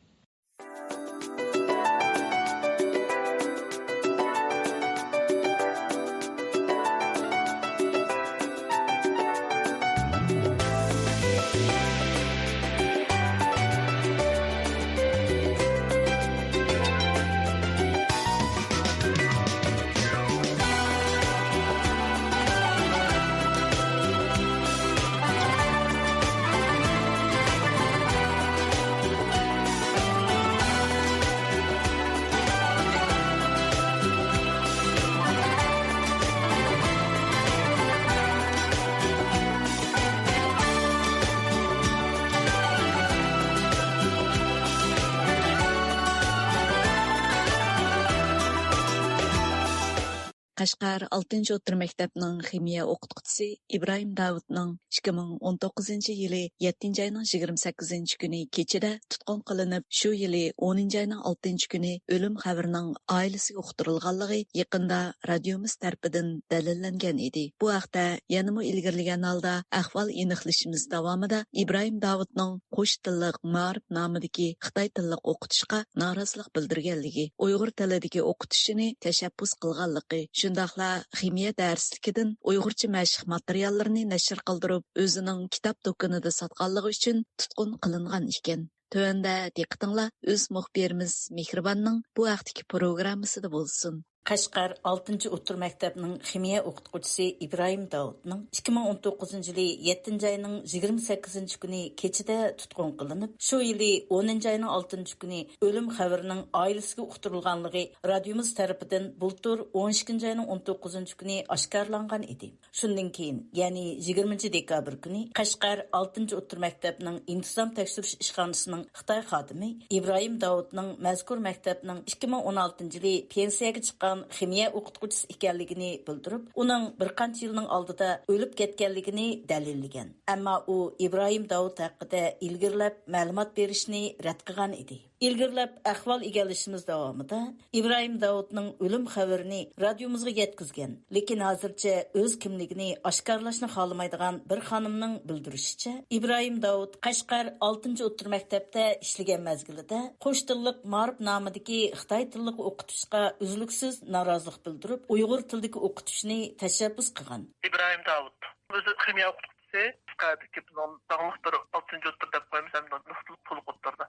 قەشقەر ئالتىنچى ئوتتۇرا مەكتەپنىڭ خىمىيە ئوقۇتقۇچىسى ئىبراھىم داۋۇتنىڭ ئىككى مىڭ ئون توققۇزىنچى يىلى يەتتىنچى ئاينىڭ يىگىرمە سەككىزىنچى كۈنى كېچىدە تۇتقۇن قىلىنىپ، شۇ يىلى ئونىنچى ئاينىڭ ئالتىنچى كۈنى ئۆلۈم خەۋىرىنىڭ ئائىلىسىگە ئۇقتۇرۇلغانلىقى يېقىندا رادىيومىز تەرىپىدىن دەلىللەنگەن ئىدى. بۇ ھەقتە يەنىمۇ ئىلگىرىلىگەن ھالدا ئەھۋال ئېنىقلىشىمىز داۋامىدا ئىبراھىم داۋۇتنىڭ قوش تىللىق مائارىپ نامىدىكى خىتاي تىللىق ئوقۇتۇشقا نارازىلىق بىلدۈرگەنلىكى، ئۇيغۇر تىلىدىكى ئوقۇتۇشىنى تەشەببۇس قىلغانلىقى، شۇنداقلا خىمىيە دەرسلىكىدىن ئۇيغۇرچە مەشىق ماتېرىياللىرىنى نەشر قىلدۇرۇپ، ئۆزىنىڭ كىتاب دۇكىنىدا ساتقانلىقى ئۈچۈن تۇتقۇن قىلىنغان ئىكەن. تۆۋەندە دىققىتىڭلار ئۆز مۇخبىرىمىز مېھرىباننىڭ بۇ ھەقتىكى پروگراممىسىدا بولسۇن. قەشقەر ئالتىنچى ئوتتۇرا مەكتەپنىڭ خىمىيە ئوقۇتقۇچىسى ئىبراھىم داۋۇتنىڭ ئىككى مىڭ ئون توققۇزىنچى يىلى يەتتىنچى ئاينىڭ يىگىرمە سەككىزىنچى كۈنى كېچىدە تۇتقۇن قىلىنىپ، شۇ يىلى ئونىنچى ئاينىڭ ئالتىنچى كۈنى ئۆلۈم خەۋىرىنىڭ ئائىلىسىگە ئۇقتۇرۇلغانلىقى رادىيومىز تەرىپىدىن بۇلتۇر ئون ئىككىنچى ئاينىڭ ئون توققۇزىنچى كۈنى ئاشكارىلانغان ئىدى. شۇندىن كېيىن، يەنى يىگىرمىنچى دېكابىر كۈنى قەشقەر ئالتىنچى ئوتتۇرا مەكتەپنىڭ ئىنتىزام تەكشۈرۈش ئىشخانىسىنىڭ خىتاي خادىمى ئىبراھىم داۋۇتنىڭ مەزكۇر مەكتەپنىڭ ئىككى مىڭ ئون ئالتىنچى يىلى پېنسىيەگە چىققان خىمىيە ئوقۇتقۇچىسى ئىكەنلىكىنى بىلدۈرۈپ، ئۇنىڭ بىر قانچە يىلنىڭ ئالدىدا ئۆلۈپ كەتكەنلىكىنى دەلىللىگەن. ئەمما ئۇ ئىبراھىم داۋۇت ھەققىدە ئىلگىرىلەپ مەلۇمات بېرىشنى رەت قىلغان ئىدى. ئىلگىرىلەپ ئەھۋال ئىگىلىشىمىز داۋامىدا ئىبراھىم داۋۇتنىڭ ئۆلۈم خەۋىرىنى رادىيومىزغا يەتكۈزگەن، لېكىن ھازىرچە ئۆز كىملىكىنى ئاشكارىلاشنى خالىمايدىغان بىر خانىمنىڭ بىلدۈرۈشىچە، ئىبراھىم داۋۇت قەشقەر ئالتىنچى ئوتتۇرا مەكتەپتە ئىشلىگەن مەزگىلىدە قوش تىللىق مائارىپ نامىدىكى خىتاي تىللىق ئوقۇتۇشقا ئۈزلۈكسىز نارازىلىق بىلدۈرۈپ، ئۇيغۇر تىلىدىكى ئوقۇتۇشنى تەشەببۇس قىلغان. ئىبراھىم داۋۇت ئۆزى خىمىيە ئوقۇتقۇچىسى، قەشقەردىكى بۇنىڭ داڭلىق بىر ئالتىنچى ئوتتۇرا دەپ قويىمىز، ھەم نۇقتىلىق تولۇق ئوتتۇرىدا.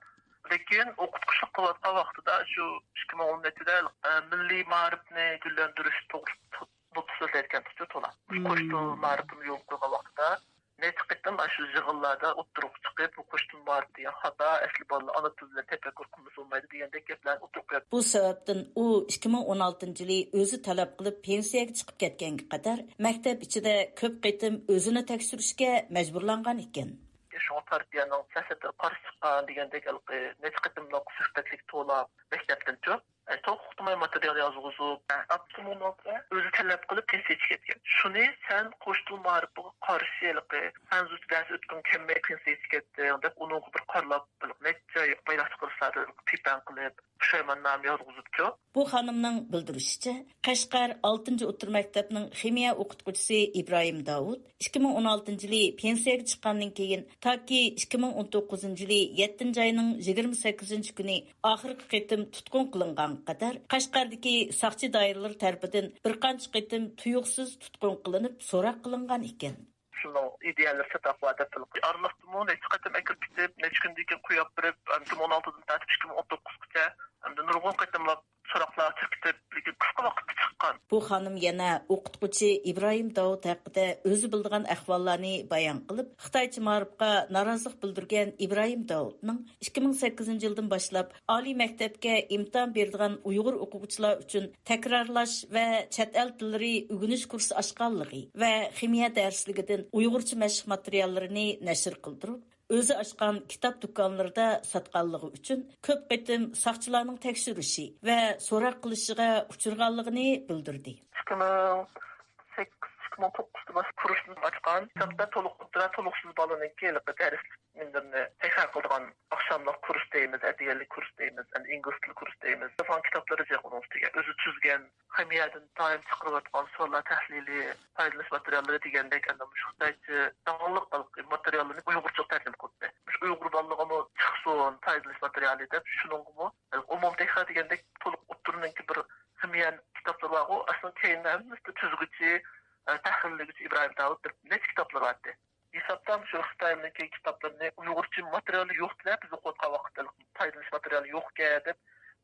لېكىن ئوقۇتقۇچىلىق قىلىۋاتقان ۋاقتىدا شۇ ئىككى مىڭ ئون نەچچىدە، ئە، مىللىي مائارىپنى گۈللەندۈرۈش توغرىسىدا نۇتۇق سۆزلەيدىكەنتۇق تولا. مۇشۇ قوش تىل مائارىپىنى يولغا قويغان ۋاقتىدا نەچچە قېتىم ئاشۇ يىغىنلاردا ئوتتۇرىغا چىقىپ، بۇ قوش تىل مائارىپى دېگەن خاتا، ئەسلى بالىلار ئانا تىلى بىلەن تەپەككۇر قىلمىسا بولمايدۇ دېگەندەك گەپلەرنى ئوتتۇرىغا قويۇپ. بۇ سەۋەبتىن ئۇ ئىككى مىڭ ئون ئالتىنچى يىلى ئۆزى تەلەپ قىلىپ پېنسىيەگە چىقىپ كەتكەنگە قەدەر مەكتەپ ئىچىدە كۆپ قېتىم ئۆزىنى تەكشۈرۈشكە مەجبۇرلانغان ئىكەن. شۇڭا پارتىيەنىڭ سىياسەتلىرىگە قارشى چىققان دېگەندەك ھېلىقى نەچچە قېتىملىق سۆھبەتلىك تولا مەكتەپتىنچۇ، ئە، توختىماي ماتېرىيال يازغۇزۇپ، ئە، ئاپتونوم ئۆزى تەلەپ قىلىپ پېنسىيەگە چىقىپ كەتكەن. شۇنى سەن قوش تىل مائارىپىغا قارشى ھېلىقى خەنزۇچە دەرس ئۆتكۈڭ كەلمەي پېنسىيەگە چىقىپ كەتتىڭ دەپ ئۇنىڭغا بىر قارىلاپ ھېلىقى نەچچە بايراقچە قىلسا پىپەڭ قىلىپ پۇشايماننامە يازغۇزۇپچۇ. بۇ خانىمنىڭ بىلدۈرۈشىچە، قەشقەر ئالتىنچى ئوتتۇرا مەكتەپنىڭ خىمىيە ئوقۇتقۇچىسى ئىبراھىم داۋۇت ئىككى مىڭ ئون ئالتىنچى يىلى پېنسىيەگە چىققاندىن كېيىن، تاكى ئىككى مىڭ ئون توققۇزىنچى يىلى يەتتىنچى ئاينىڭ يىگىرمە سەككىزىنچى كۈنى ئاخىرقى قېتىم تۇتقۇن قىلىنغانغا قەدەر، قەشقەردىكى ساقچى دائىرىلىرى تەرىپىدىن بىر قانچە قېتىم تۇيۇقسىز تۇتقۇن قىلىنىپ، سوراق قىلىنغان ئىكەن. شۇنىڭ ئىدىيەلىرى چاتاق بار دەپ، ئارىلىقتىمۇ نەچچە قېتىم ئەكىرىپ كېتىپ، نەچچە كۈندىن كېيىن قويۇپ بېرىپ، ئىككى مىڭ ئون ئالتىدىن تارتىپ ئىككى مىڭ ئون توققۇزغىچە ھەمدە نۇرغۇن قېتىملاپ سوراقلارغا چىقىپ كېتىپ، لېكىن قىسقا ۋاقىتتا چىققان. بۇ خانىم يەنە ئوقۇتقۇچى ئىبراھىم داۋۇت ھەققىدە ئۆزى بىلىدىغان ئەھۋاللارنى بايان قىلىپ، خىتايچە مائارىپقا نارازىلىق بىلدۈرگەن ئىبراھىم داۋۇتنىڭ ئىككى مىڭ سەككىزىنچى يىلدىن باشلاپ ئالىي مەكتەپكە ئىمتىھان بېرىدىغان ئۇيغۇر ئوقۇغۇچىلار ئۈچۈن تەكرارلاش ۋە چەت ئەل تىللىرى ئۆگىنىش كۇرسى ئاچقانلىقى ۋە خىمىيە دەرسلىكىدىن ئۇيغۇرچە مەشىق ماتېرىياللىرىنى نەشر قىلدۇرۇپ، ئۆزى ئاچقان كىتاب دۇكانلىرىدا ساتقانلىقى ئۈچۈن كۆپ قېتىم ساقچىلارنىڭ تەكشۈرۈشى ۋە سوراق قىلىشىغا ئۇچرىغانلىقىنى بىلدۈردى. ئىككى مىڭ سەككىز، ئىككى مىڭ توققۇزدا باشقا كۇرسنى ئاچقان. كىتابتا تولۇق ئوتتۇرا، تولۇقسىز بالىنىڭكى ھېلىقى دەرسلىك نېمىلىرىنى تەكرار قىلىدىغان ئاخشاملىق كۇرس دەيمىز، ئەتىگەنلىك كۇرس دەيمىز، ئەمدى ئىنگلىز تىلى كۇرس دەيمىز. يازغان كىتابلىرى جىق ئۇنىڭ ئۈستىگە. ئۆزى تۈزگەن خىمىيەدىن دائىم چىقىرىۋاتقان سوئاللار تەھلىلى، پايدىلىنىش ماتېرىياللىرى دېگەندەك، ئەنە مۇشۇ خىتايچە داڭلىق ماتېرىياللىرىنى ئۇيغۇرچىغا تەرجىمە قىلدى. مۇشۇ ئۇيغۇر بالىلىرىغىمۇ چىقسۇن، پايدىلىنىش ماتېرىيالى دەپ، شۇنىڭغىمۇ ئومۇم تەھرىر دېگەندەك تولۇق ئوتتۇرىنىڭكى بىر خىمىيە كىتابلىرى بارغۇ، ئەسلىدە كەينىدە ھەممىسىنى تۈزگۈچى، تەھرىرلىگۈچى ئىبراھىم داۋۇت دەپ نەچچە كىتابلىرى بار ئىدى. ھېسابتا مۇشۇ خىتاينىڭكى كىتابلىرىنى ئۇيغۇرچە ماتېرىيالى يوق دەپ بىز ئوقۇۋاتقان ۋاقىتتا، پايدىلىنىش ماتېرىيالى يوقكەن دەپ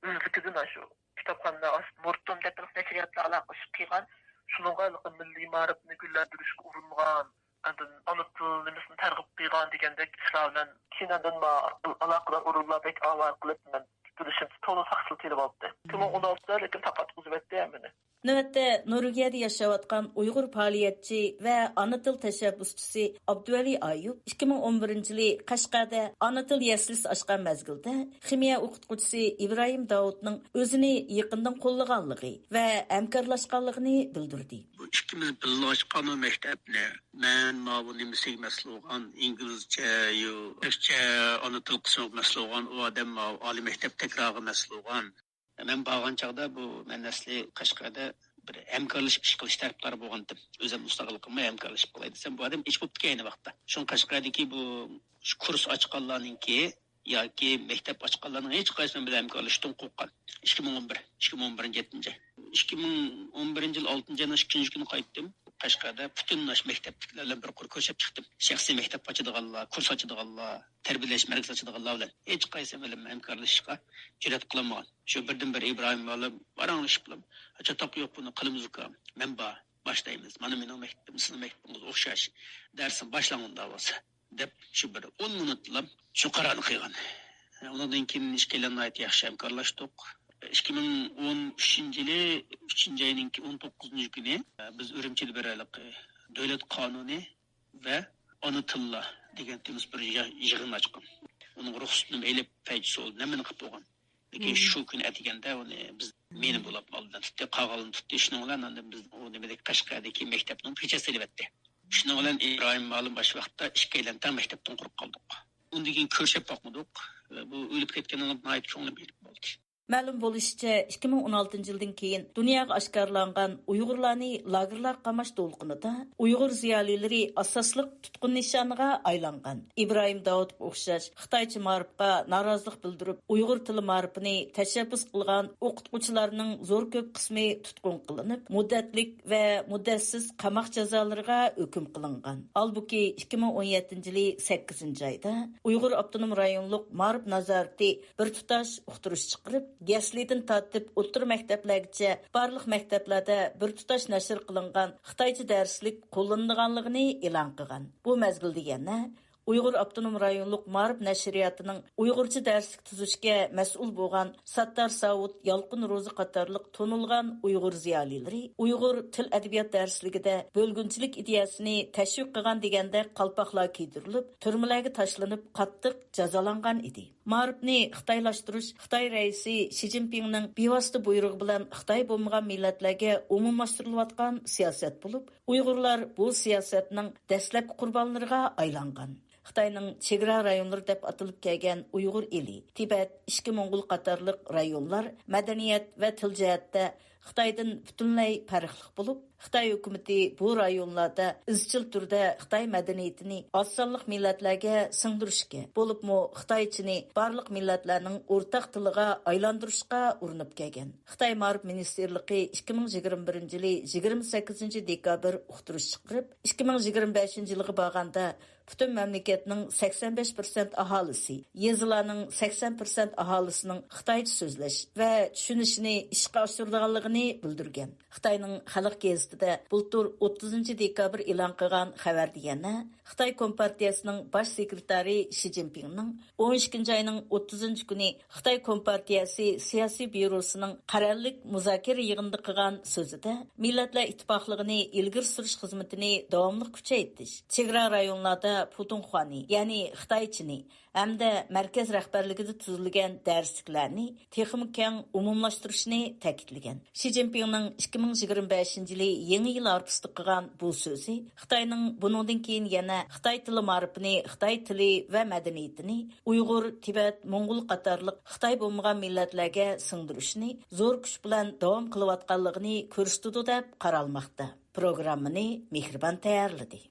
ئۆزلۈكىدىن شۇ كىتابخانا مۇرتۇم دەپ بىر نەشرىيات بىلەن ئالاقىلىشىپ قىلغان، شۇنىڭغا مىللىي مائارىپنى گۈللەندۈرۈشكە ئۇرۇنغان، ئاندىن ئانا تىل نېمىسىنى تەرغىب قىلغان دېگەندەك ئىشلار بىلەن كېيىن ئاندىن ما-، ئالاقىدار ئورۇنلار بەك ئاۋارە قىلىپ، مەن بىلىشىمچە تولا ساقچىلار تېلىۋالدى. ئىككى مىڭ ئون ئالتىدا لېكىن تاقاتقۇزۇۋەتتى ھەممىنى. نۆۋەتتە نورۋېگىيەدە ياشاۋاتقان ئۇيغۇر پائالىيەتچى ۋە ئانا تىل تەشەببۇسچىسى ئابدۇۋەلى ئايۇپ ئىككى مىڭ ئون بىرىنچى يىلى قەشقەردە ئانا تىل يەسلىسى ئاچقان مەزگىلدە خىمىيە ئوقۇتقۇچىسى ئىبراھىم داۋۇتنىڭ ئۆزىنى يېقىندىن قوللىغانلىقى ۋە ھەمكارلاشقانلىقىنى بىلدۈردى. بۇ ئىككىمىز بىللە ئاچقان بۇ مەكتەپنى. مەن ماۋۇ نېمىسىگە مەسئۇل بولغان، ئىنگلىزچە، يۇ، تۈركچە ئانا تىل قىسمىغا مەسئۇل بولغان، ئۇ ئادەم ماۋۇ ئالىي مەكتەپ تەكرارىغا مەسئۇل بولغان. مەن بارغان چاغدا بۇ مەن ئەسلى قەشقەردە بىر ھەمكارلىشىپ ئىش قىلىش تەرەپدارى بولغانتىم. ئۆزۈم مۇستەقىل قىلماي ھەمكارلىشىپ قىلاي دېسەم، بۇ ئادەم ئىش بوپتىكەن ئەينى ۋاقىتتا. شۇڭا قەشقەردىكى بۇ شۇ كۇرس ئاچقانلارنىڭكى ياكى مەكتەپ ئاچقانلارنىڭ ھېچقايسىسى مەن بىلەن ھەمكارلىشىشتىن قورققان. ئىككى مىڭ ئون بىر، ئىككى مىڭ ئون بىرىنچى يىل ئالتىنچى ئاينىڭ ئىككىنچى كۈنى قايتتىم. قەشقەردە پۈتۈن ئاشۇ مەكتەپتىكىلەر بىلەن بىر قۇر كۆرۈشۈپ چىقتىم. شەخسىي مەكتەپ ئاچىدىغانلار، كۇرس ئاچىدىغانلار، تەربىيەلەش مەركىزى ئاچىدىغانلار بىلەن ھېچقايسى بىلەن ھەمكارلىشىشقا جۈرئەت قىلالمىغان. شۇ بىردىنبىر ئىبراھىم مۇئەللىم پاراڭلىشىپلا، چاتاق يوق، بۇنى قىلىمىز ئۇكام. مەن بار، باشلايمىز. مانا مېنىڭ مەكتىپىم سىزنىڭ مەكتىپىڭىزگە ئوخشاش. دەرسنى باشلاڭ ئۇنداق بولسا، دەپ شۇ بىر ئون مىنۇتلا شۇ قارارنى قىلغان. ئۇنىڭدىن كېيىن ئىككىيلەن ناھايىتى ياخشى ھەمكارلاشتۇق. ئىككى مىڭ ئون ئۈچىنچى يىلى ئۈچىنچى ئاينىڭ ئون توققۇزىنچى كۈنى بىز ئۈرۈمچىدە بىر ھېلىقى دۆلەت قانۇنى ۋە ئانا تىللار دېگەن تېمىسى بىر يا-، يىغىن ئاچقان. ئۇنىڭ رۇخسىتىنى ئېلىپ، پەيجىسول نېمىنى قىلىپ بولغان. لېكىن شۇ كۈنى ئەتىگەندە ئۇنى بىز، مېنى بولۇپ ئالدىن تۇتتى، قاغىلىنى تۇتتى. شۇنىڭ بىلەن ئاندىن بىز ئۇ نېمىدىكى قەشقەردىكى مەكتەپنىڭ پېچەت سېلىۋەتتى. شۇنىڭ بىلەن ئىبراھىم مۇئەللىم ئاشۇ ۋاقىتتا ئىككىيلەن تەڭ مەكتەپتىن قۇرۇپ قالدۇق. ئۇندىن كېيىن كۆرۈشۈپ باقمىدۇق. بۇ ئۆلۈپ كەتكەنلەر ناھايىتى چوڭ بىر بولدى. مەلۇم بولۇشىچە، ئىككى مىڭ ئون ئالتىنچى يىلدىن كېيىن دۇنياغا ئاشكارىلانغان ئۇيغۇرلارنى لاگېرلارغا قاماش دولقۇنىدا ئۇيغۇر زىيالىيلىرى ئاساسلىق تۇتقۇن نىشانىغا ئايلانغان. ئىبراھىم داۋۇتقا ئوخشاش خىتايچە مائارىپقا نارازىلىق بىلدۈرۈپ، ئۇيغۇر تىلى مائارىپىنى تەشەببۇس قىلغان ئوقۇتقۇچىلارنىڭ زور كۆپ قىسمى تۇتقۇن قىلىنىپ، مۇددەتلىك ۋە مۇددەتسىز قاماق جازالىرىغا ھۆكۈم قىلىنغان. ھالبۇكى، ئىككى مىڭ ئون يەتتىنچى يىلى سەككىزىنچى ئايدا ئۇيغۇر ئاپتونوم رايونلۇق مائارىپ نازارىتى بىر تۇتاش ئۇقتۇرۇش چىقىرىپ، يەسلىدىن تارتىپ ئوتتۇرا مەكتەپلەرگىچە بارلىق مەكتەپلەردە بىر تۇتاش نەشر قىلىنغان خىتايچە دەرسلىك قوللىنىدىغانلىقىنى ئېلان قىلغان. بۇ مەزگىلدە يەنە ئۇيغۇر ئاپتونوم رايونلۇق مائارىپ نەشرىياتىنىڭ ئۇيغۇرچە دەرسلىك تۈزۈشكە مەسئۇل بولغان ساتتار ساۋۇت، يالقۇن روزى قاتارلىق تونۇلغان ئۇيغۇر زىيالىيلىرى ئۇيغۇر تىل ئەدەبىيات دەرسلىكىدە بۆلگۈنچىلىك ئىدىيەسىنى تەشۋىق قىلغان دېگەندەك قالپاقلار كىيدۈرۈلۈپ، تۈرمىلەرگە تاشلىنىپ، قاتتىق جازالانغان ئىدى. مائارىپنى خىتايلاشتۇرۇش خىتاي رەئىسى شى جىنپىڭنىڭ بىۋاسىتە بۇيرۇقى بىلەن خىتاي بولمىغان مىللەتلەرگە ئومۇملاشتۇرۇلۇۋاتقان سىياسەت بولۇپ، ئۇيغۇرلار بۇ سىياسەتنىڭ دەسلەپكى قۇربانلىرىغا ئايلانغان. خىتاينىڭ چېگرا رايونلىرى دەپ ئاتىلىپ كەلگەن ئۇيغۇر ئېلى، تىبەت، ئىچكى موڭغۇل قاتارلىق رايونلار مەدەنىيەت ۋە تىل جەھەتتە خىتايدىن پۈتۈنلەي پەرقلىق بولۇپ، خىتاي ھۆكۈمىتى بۇ رايونلاردا ئىزچىل تۈردە خىتاي مەدەنىيىتىنى ئاز سانلىق مىللەتلەرگە سىڭدۈرۈشكە، بولۇپمۇ خىتايچىنى بارلىق مىللەتلەرنىڭ ئورتاق تىلىغا ئايلاندۇرۇشقا ئۇرۇنۇپ كەلگەن. خىتاي مائارىپ مىنىستىرلىقى ئىككى مىڭ يىگىرمە بىرىنچى يىلى يىگىرمە سەككىزىنچى دېكابىر ئۇقتۇرۇش چىقىرىپ، ئىككى مىڭ يىگىرمە بەشىنچى يىلغا بارغاندا پۈتۈن مەملىكەتنىڭ سەكسەن بەش پىرسەنت ئاھالىسى، يېزىلارنىڭ سەكسەن پىرسەنت ئاھالىسىنىڭ خىتايچە سۆزلەش ۋە چۈشىنىشىنى ئىشقا ئاشۇرىدىغانلىقىنى بىلدۈرگەن. خىتاينىڭ خەلق گېزىتىدە بۇلتۇر ئوتتۇزىنچى دېكابىر ئېلان قىلغان خەۋەردە يەنە خىتاي كومپارتىيەسىنىڭ باش سېكرېتارى شى جىنپىڭنىڭ ئون ئىككىنچى ئاينىڭ ئوتتۇزىنچى كۈنى خىتاي كومپارتىيەسى سىياسىي بيۇروسىنىڭ قەرەللىك مۇزاكىرە يىغىنىدا قىلغان سۆزىدە، مىللەتلەر ئىتتىپاقلىقىنى ئىلگىرى سۈرۈش خىزمىتىنى داۋاملىق كۈچەيتىش، چېگرا رايونلاردا پۇتۇڭخۇانى، يەنى خىتايچىنى ھەمدە مەركەز رەھبەرلىكىدە تۈزۈلگەن دەرسلىكلەرنى تېخىمۇ كەڭ ئومۇملاشتۇرۇشنى تەكىتلىگەن. شى جىنپىڭنىڭ ئىككى مىڭ يىگىرمە بەشىنچى يىلى يېڭى يىل ھارپىسىدا قىلغان بۇ سۆزى خىتاينىڭ بۇنىڭدىن كېيىن يەنە خىتاي تىلى مائارىپىنى، خىتاي تىلى ۋە مەدەنىيىتىنى ئۇيغۇر، تىبەت، موڭغۇل قاتارلىق خىتاي بولمىغان مىللەتلەرگە سىڭدۈرۈشنى زور كۈچ بىلەن داۋام قىلىۋاتقانلىقىنى كۆرسىتىدۇ، دەپ قارالماقتا. پروگراممىنى مېھرىبان تەييارلىدى.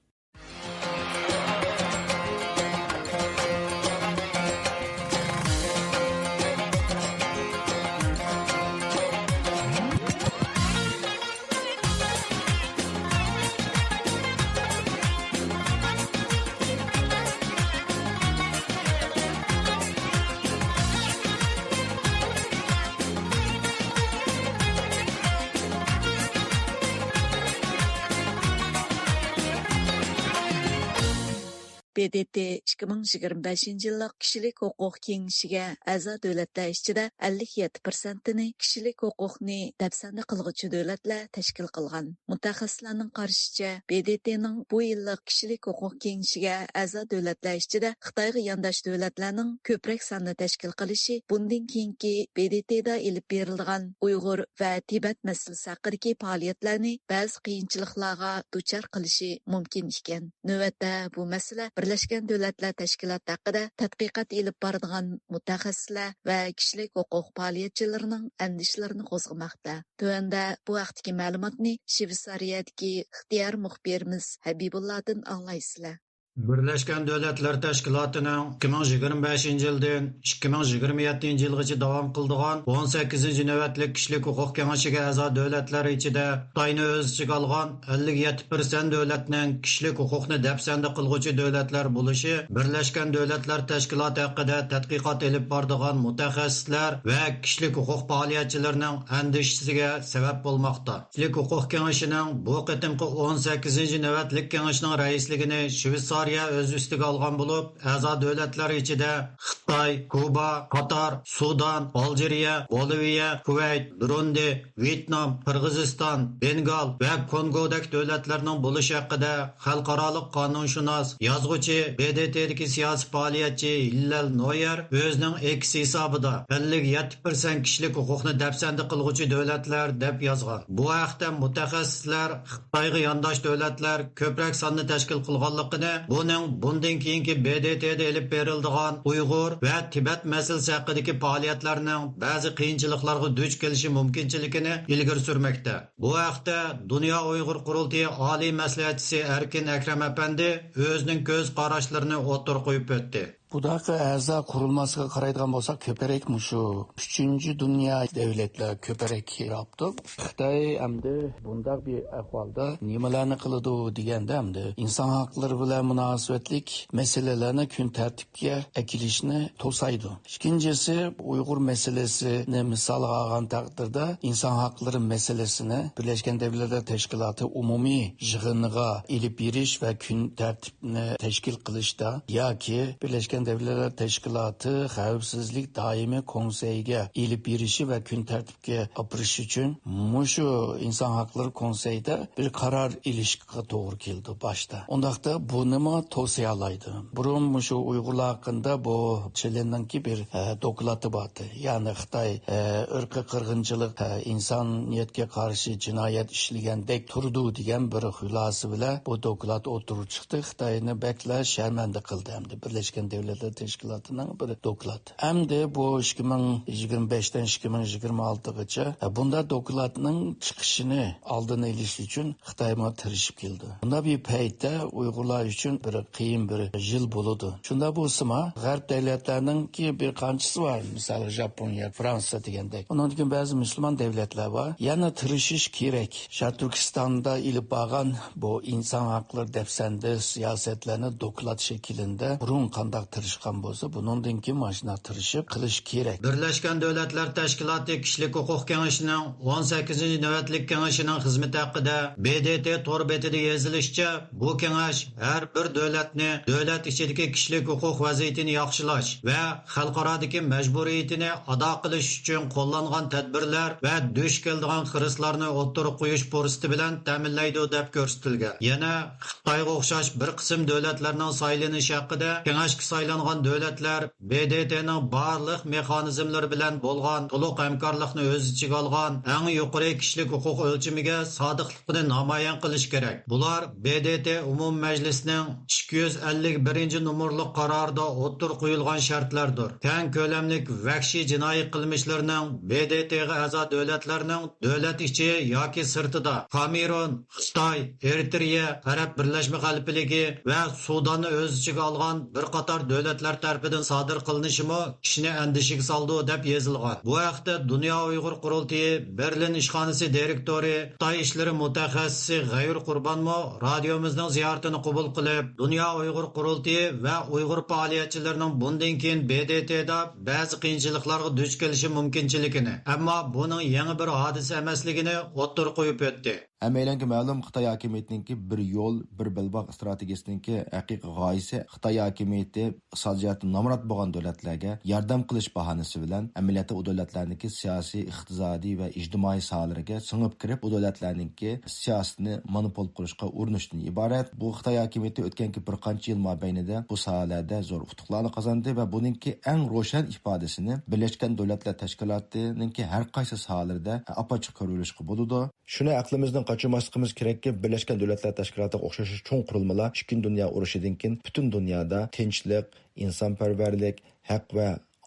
ب د ت ئىككى مىڭ يىگىرمە بەشىنچى يىللىق كىشىلىك ھوقۇق كېڭىشىگە ئەزا دۆلەتلەر ئىچىدە ئەللىك يەتتە پىرسەنتىنى كىشىلىك ھوقۇقنى دەپسەندە قىلغۇچى دۆلەتلەر تەشكىل قىلغان. مۇتەخەسسىسلەرنىڭ قارىشىچە، ب د ت نىڭ بۇ يىللىق كىشىلىك ھوقۇق كېڭىشىگە ئەزا دۆلەتلەر ئىچىدە خىتايغا يانداش دۆلەتلەرنىڭ كۆپرەك ساننى تەشكىل قىلىشى بۇندىن كېيىنكى ب د ت دا ئېلىپ بېرىلىدىغان ئۇيغۇر ۋە تىبەت مەسىلىسى ھەققىدىكى پائالىيەتلەرنى بەزى قىيىنچىلىقلارغا دۇچار قىلىشى مۇمكىن ئىكەن. نۆۋەتتە بۇ مەسىلە بىرلەشكەن دۆلەتلەر تەشكىلاتى ھەققىدە تەتقىقات ئېلىپ بارىدىغان مۇتەخەسسىسلەر ۋە كىشىلىك ھوقۇق پائالىيەتچىلىرىنىڭ ئەندىشىلىرىنى قوزغىماقتا. تۆۋەندە بۇ ھەقتىكى مەلۇماتنى شىۋېتسارىيەدىكى ئىختىيارىي مۇخبىرىمىز ھەبىبۇللادىن ئاڭلايسىلەر. بىرلەشكەن دۆلەتلەر تەشكىلاتىنىڭ ئىككى مىڭ يىگىرمە بەشىنچى يىلدىن ئىككى مىڭ يىگىرمە يەتتىنچى يىلغىچە داۋام قىلىدىغان ئون سەككىزىنچى نۆۋەتلىك كىشىلىك ھوقۇق كېڭىشىگە ئەزا دۆلەتلەر ئىچىدە خىتاينى ئۆز ئىچىگە ئالغان ئەللىك يەتتە پىرسەنت دۆلەتنىڭ كىشىلىك ھوقۇقنى دەپسەندە قىلغۇچى دۆلەتلەر بولۇشى بىرلەشكەن دۆلەتلەر تەشكىلاتى ھەققىدە تەتقىقات ئېلىپ بارىدىغان مۇتەخەسسىسلەر ۋە كىشىلىك ھوقۇق پائالىيەتچىلىرىنىڭ ئەندىشىسىگە سەۋەب بولماقتا. كىشىلىك ھوقۇق كېڭىشىنىڭ بۇ قېتىمقى ئون سەككىزىنچى نۆۋەتلىك كېڭىشىنىڭ رەئىسلىكىنى شىۋېتسارىيە ئۆز ئۈستىگە ئالغان بولۇپ، ئەزا دۆلەتلەر ئىچىدە خىتاي، كۇبا، قاتار، سۇدان، ئالجىرىيە، بولىۋىيە، كۇۋەيت، بۇرۇندى، ۋيېتنام، قىرغىزىستان، بېنگال ۋە كونگودەك دۆلەتلەرنىڭ بولۇشى ھەققىدە خەلقئارالىق قانۇنشۇناس، يازغۇچى، ب د ت دىكى سىياسىي پائالىيەتچى ھىللەل نويەر ئۆزىنىڭ ئېكس ھېسابىدا ئەللىك يەتتە پىرسەنت كىشىلىك ھوقۇقنى دەپسەندە قىلغۇچى دۆلەتلەر دەپ يازغان. بۇ ھەقتە مۇتەخەسسىسلەر خىتايغا يانداش دۆلەتلەر كۆپرەك ساننى تەشكىل قىلغانلىقىنى، بۇنىڭ بۇندىن كېيىنكى ب د ت دا ئېلىپ بېرىلىدىغان ئۇيغۇر ۋە تىبەت مەسىلىسى ھەققىدىكى پائالىيەتلەرنىڭ بەزى قىيىنچىلىقلارغا دۇچ كېلىشى مۇمكىنچىلىكىنى ئىلگىرى سۈرمەكتە. بۇ ھەقتە دۇنيا ئۇيغۇر قۇرۇلتىيى ئالىي مەسلىھەتچىسى ئەركىن ئەكرەم ئەپەندى ئۆزىنىڭ كۆز قاراشلىرىنى ئوتتۇرىغا قويۇپ ئۆتتى. بۇنداق ئەزا قۇرۇلمىسىغا قارايدىغان بولساق، كۆپرەك مۇشۇ ئۈچىنچى دۇنيا دۆلەتلەر كۆپرەك راپتۇ. خىتاي ئەمدى بۇنداق بىر ئەھۋالدا نېمىلەرنى قىلىدۇ دېگەندە، ئەمدى ئىنسان ھەقلىرى بىلەن مۇناسىۋەتلىك مەسىلىلەرنى كۈن تەرتىپكە ئەكېلىشنى توسايدۇ. ئىككىنچىسى، ئۇيغۇر مەسىلىسىنى مىسالغا ئالغان تەقدىردە، ئىنسان ھەقلىرى مەسىلىسىنى بىرلەشكەن دەۋلەتلەر تەشكىلاتى ئومۇمىي يىغىنىغا ئېلىپ بېرىش ۋە كۈن تەرتىپ نى تەشكىل قىلىشتا ياكى بىرلەشكەن دەۋلەتلەر تەشكىلاتى خەۋپسىزلىك دائىمىي كونسېيىگە ئېلىپ بېرىشى ۋە كۈن تەرتىپكە ئاپىرىش ئۈچۈن مۇشۇ ئىنسان ھەقلىرى كونسېيىدا بىر قارار ئېلىشقا توغرا كېلىدۇ باشتا. ئۇنداقتا بۇنىمۇ توسىيالايدۇ. بۇرۇن مۇشۇ ئۇيغۇرلار ھەققىدە بو چىلىننىڭكى بىر، ئە، دوكلاتى بارتى. يەنى خىتاي، ئە، ئىرقىي قىرغىنچىلىق، ئە، ئىنسانىيەتكە قارشى جىنايەت ئىشلىگەندەك تۇرىدۇ دېگەن بىر خۇلاسە بىلەن بۇ دوكلات ئوتتۇرىغا چىقتى. خىتاينى بەكلا شەرمەندە قىلدى ئەمدى بىرلەشكەن دەۋلەتلەر تەشكىلاتىنىڭ بىر دوكلاتى. ئەمدى بۇ ئىككى مىڭ يىگىرمە بەشتىن ئىككى مىڭ يىگىرمە ئالتىغىچە، ئە، بۇنداق دوكلاتنىڭ چىقىشىنى ئالدىنى ئېلىش ئۈچۈن خىتايمۇ تىرىشىپ كېلىدۇ. بۇنداق بىر پەيتتە ئۇيغۇرلار ئۈچۈن بىر قىيىن بىر يىل بولىدۇ. شۇنداق بولسىمۇ، غەرب دۆلەتلەرنىڭكى بىر قانچىسى بار، مىسالى، ژاپونىيە، فرانسىيە دېگەندەك. ئۇنىڭدىن كېيىن بەزى مۇسۇلمان دۆلەتلەر بار. يەنە تىرىشىش كېرەك. شەرقىي تۈركىستاندا ئېلىپ بارغان بۇ ئىنسان ھەقلىرى دەپسەندە سىياسەتلەرنى دوكلات شەكلىندە بۇرۇن قانداق تىرىشقان بولسا، بۇنىڭدىن كېيىن مانا شۇنداق تىرىشىپ قىلىش كېرەك. بىرلەشكەن دۆلەتلەر تەشكىلاتى كىشىلىك ھوقۇق كېڭىشىنىڭ ئون سەككىزىنچى نۆۋەتلىك كېڭىشىنىڭ خىزمىتى ھەققىدە ب د ت تور بېتىدە يېزىلىشىچە، بۇ كېڭەش ھەر بىر دۆلەتنى دۆلەت ئىچىدىكى كىشىلىك ھوقۇق ۋەزىيىتىنى ياخشىلاش ۋە خەلقئارادىكى مەجبۇرىيىتىنى ئادا قىلىش ئۈچۈن قوللانغان تەدبىرلەر ۋە دۇچ كېلىدىغان خىرىسلارنى ئوتتۇرىغا قويۇش پۇرسىتى بىلەن تەمىنلەيدۇ، دەپ كۆرسىتىلگەن. يەنە خىتايغا ئوخشاش بىر قىسىم دۆلەتلەرنىڭ سايلىنىشى ھەققىدە كېڭەشكە سايلانغان دۆلەتلەر ب د ت نىڭ بارلىق مېخانىزملىرى بىلەن بولغان تولۇق ھەمكارلىقنى ئۆز ئىچىگە ئالغان ئەڭ يۇقىرى كىشىلىك ھوقۇق ئۆلچىمىگە سادىقلىقىنى نامايان قىلىشى كېرەك. بۇلار ب د ت ئومۇمىي مەجلىسىنىڭ ئىككى يۈز ئەللىك بىرىنچى نومۇرلۇق قارارىدا ئوتتۇرىغا قويۇلغان شەرتلەردۇر. كەڭ كۆلەملىك ۋەھشىي جىنايى قىلمىشلىرىنىڭ ب د ت غا ئەزا دۆلەتلەرنىڭ دۆلەت ئىچى ياكى سىرتىدا، كامېرون، خىتاي، ئېرىترېيە، ئەرەب بىرلەشمە خەلىپىلىكى ۋە سۇداننى ئۆز ئىچىگە ئالغان بىر قاتار دۆلەتلەر تەرىپىدىن سادىر قىلىنىشىمۇ كىشىنى ئەندىشىگە سالىدۇ، دەپ يېزىلغان. بۇ ھەقتە دۇنيا ئۇيغۇر قۇرۇلتىيى بېرلىن ئىشخانىسى دىرېكتورى، خىتاي ئىشلىرى مۇتەخەسسىسى غەيۇر قۇربانمۇ رادىيومىزنىڭ زىيارىتىنى قوبۇل قىلىپ، دۇنيا ئۇيغۇر قۇرۇلتىيى ۋە ئۇيغۇر پائالىيەتچىلىرىنىڭ بۇندىن كېيىن ب د ت دا بەزى قىيىنچىلىقلارغا دۇچ كېلىشى مۇمكىنچىلىكىنى، ئەمما بۇنىڭ يېڭى بىر ھادىسە ئەمەسلىكىنى ئوتتۇرىغا قويۇپ ئۆتتى. ھەممەيلەنگە مەلۇم، خىتاي ھاكىمىيىتىنىڭكى بىر يول، بىر بېلباغ ئىستراتېگىيىسىنىڭكى ھەقىقىي غايىسى خىتاي ھاكىمىيىتى ئىقتىسادىي جەھەتتىن نامرات بولغان دۆلەتلەرگە ياردەم قىلىش باھانىسى بىلەن ئەمەلىيەتتە ئۇ دۆلەتلەرنىڭكى سىياسىي، ئىقتىسادىي ۋە ئىجتىمائىي ساھەلىرىگە سىڭىپ كىرىپ، ئۇ دۆلەتلەرنىڭكى سىياسىتىنى مونوپول قىلىشقا ئۇرۇنۇشتىن ئىبارەت. بۇ خىتاي ھاكىمىيىتى ئۆتكەنكى بىر قانچە يىل مابەينىدە بۇ ساھەلەردە زور ئۇتۇقلارنى قازاندى ۋە بۇنىڭكى ئەڭ روشەن ئىپادىسىنى بىرلەشكەن دۆلەتلەر تەشكىلاتىنىڭكى ھەر قايسى ساھەلىرىدە ئاپئاچچىق كۆرۈۋېلىشقا بولىدۇ. شۇنى ئەقلىمىزدىن قاچۇرماسلىقىمىز كېرەككى، بىرلەشكەن دۆلەتلەر تەشكىلاتىغا ئوخشاش چوڭ قۇرۇلمىلار ئىككىنچى دۇنيا ئۇرۇشىدىن كېيىن پۈتۈن دۇنيادا تىنچلىق، ئىنسانپەرۋەرلىك، ھەق ۋە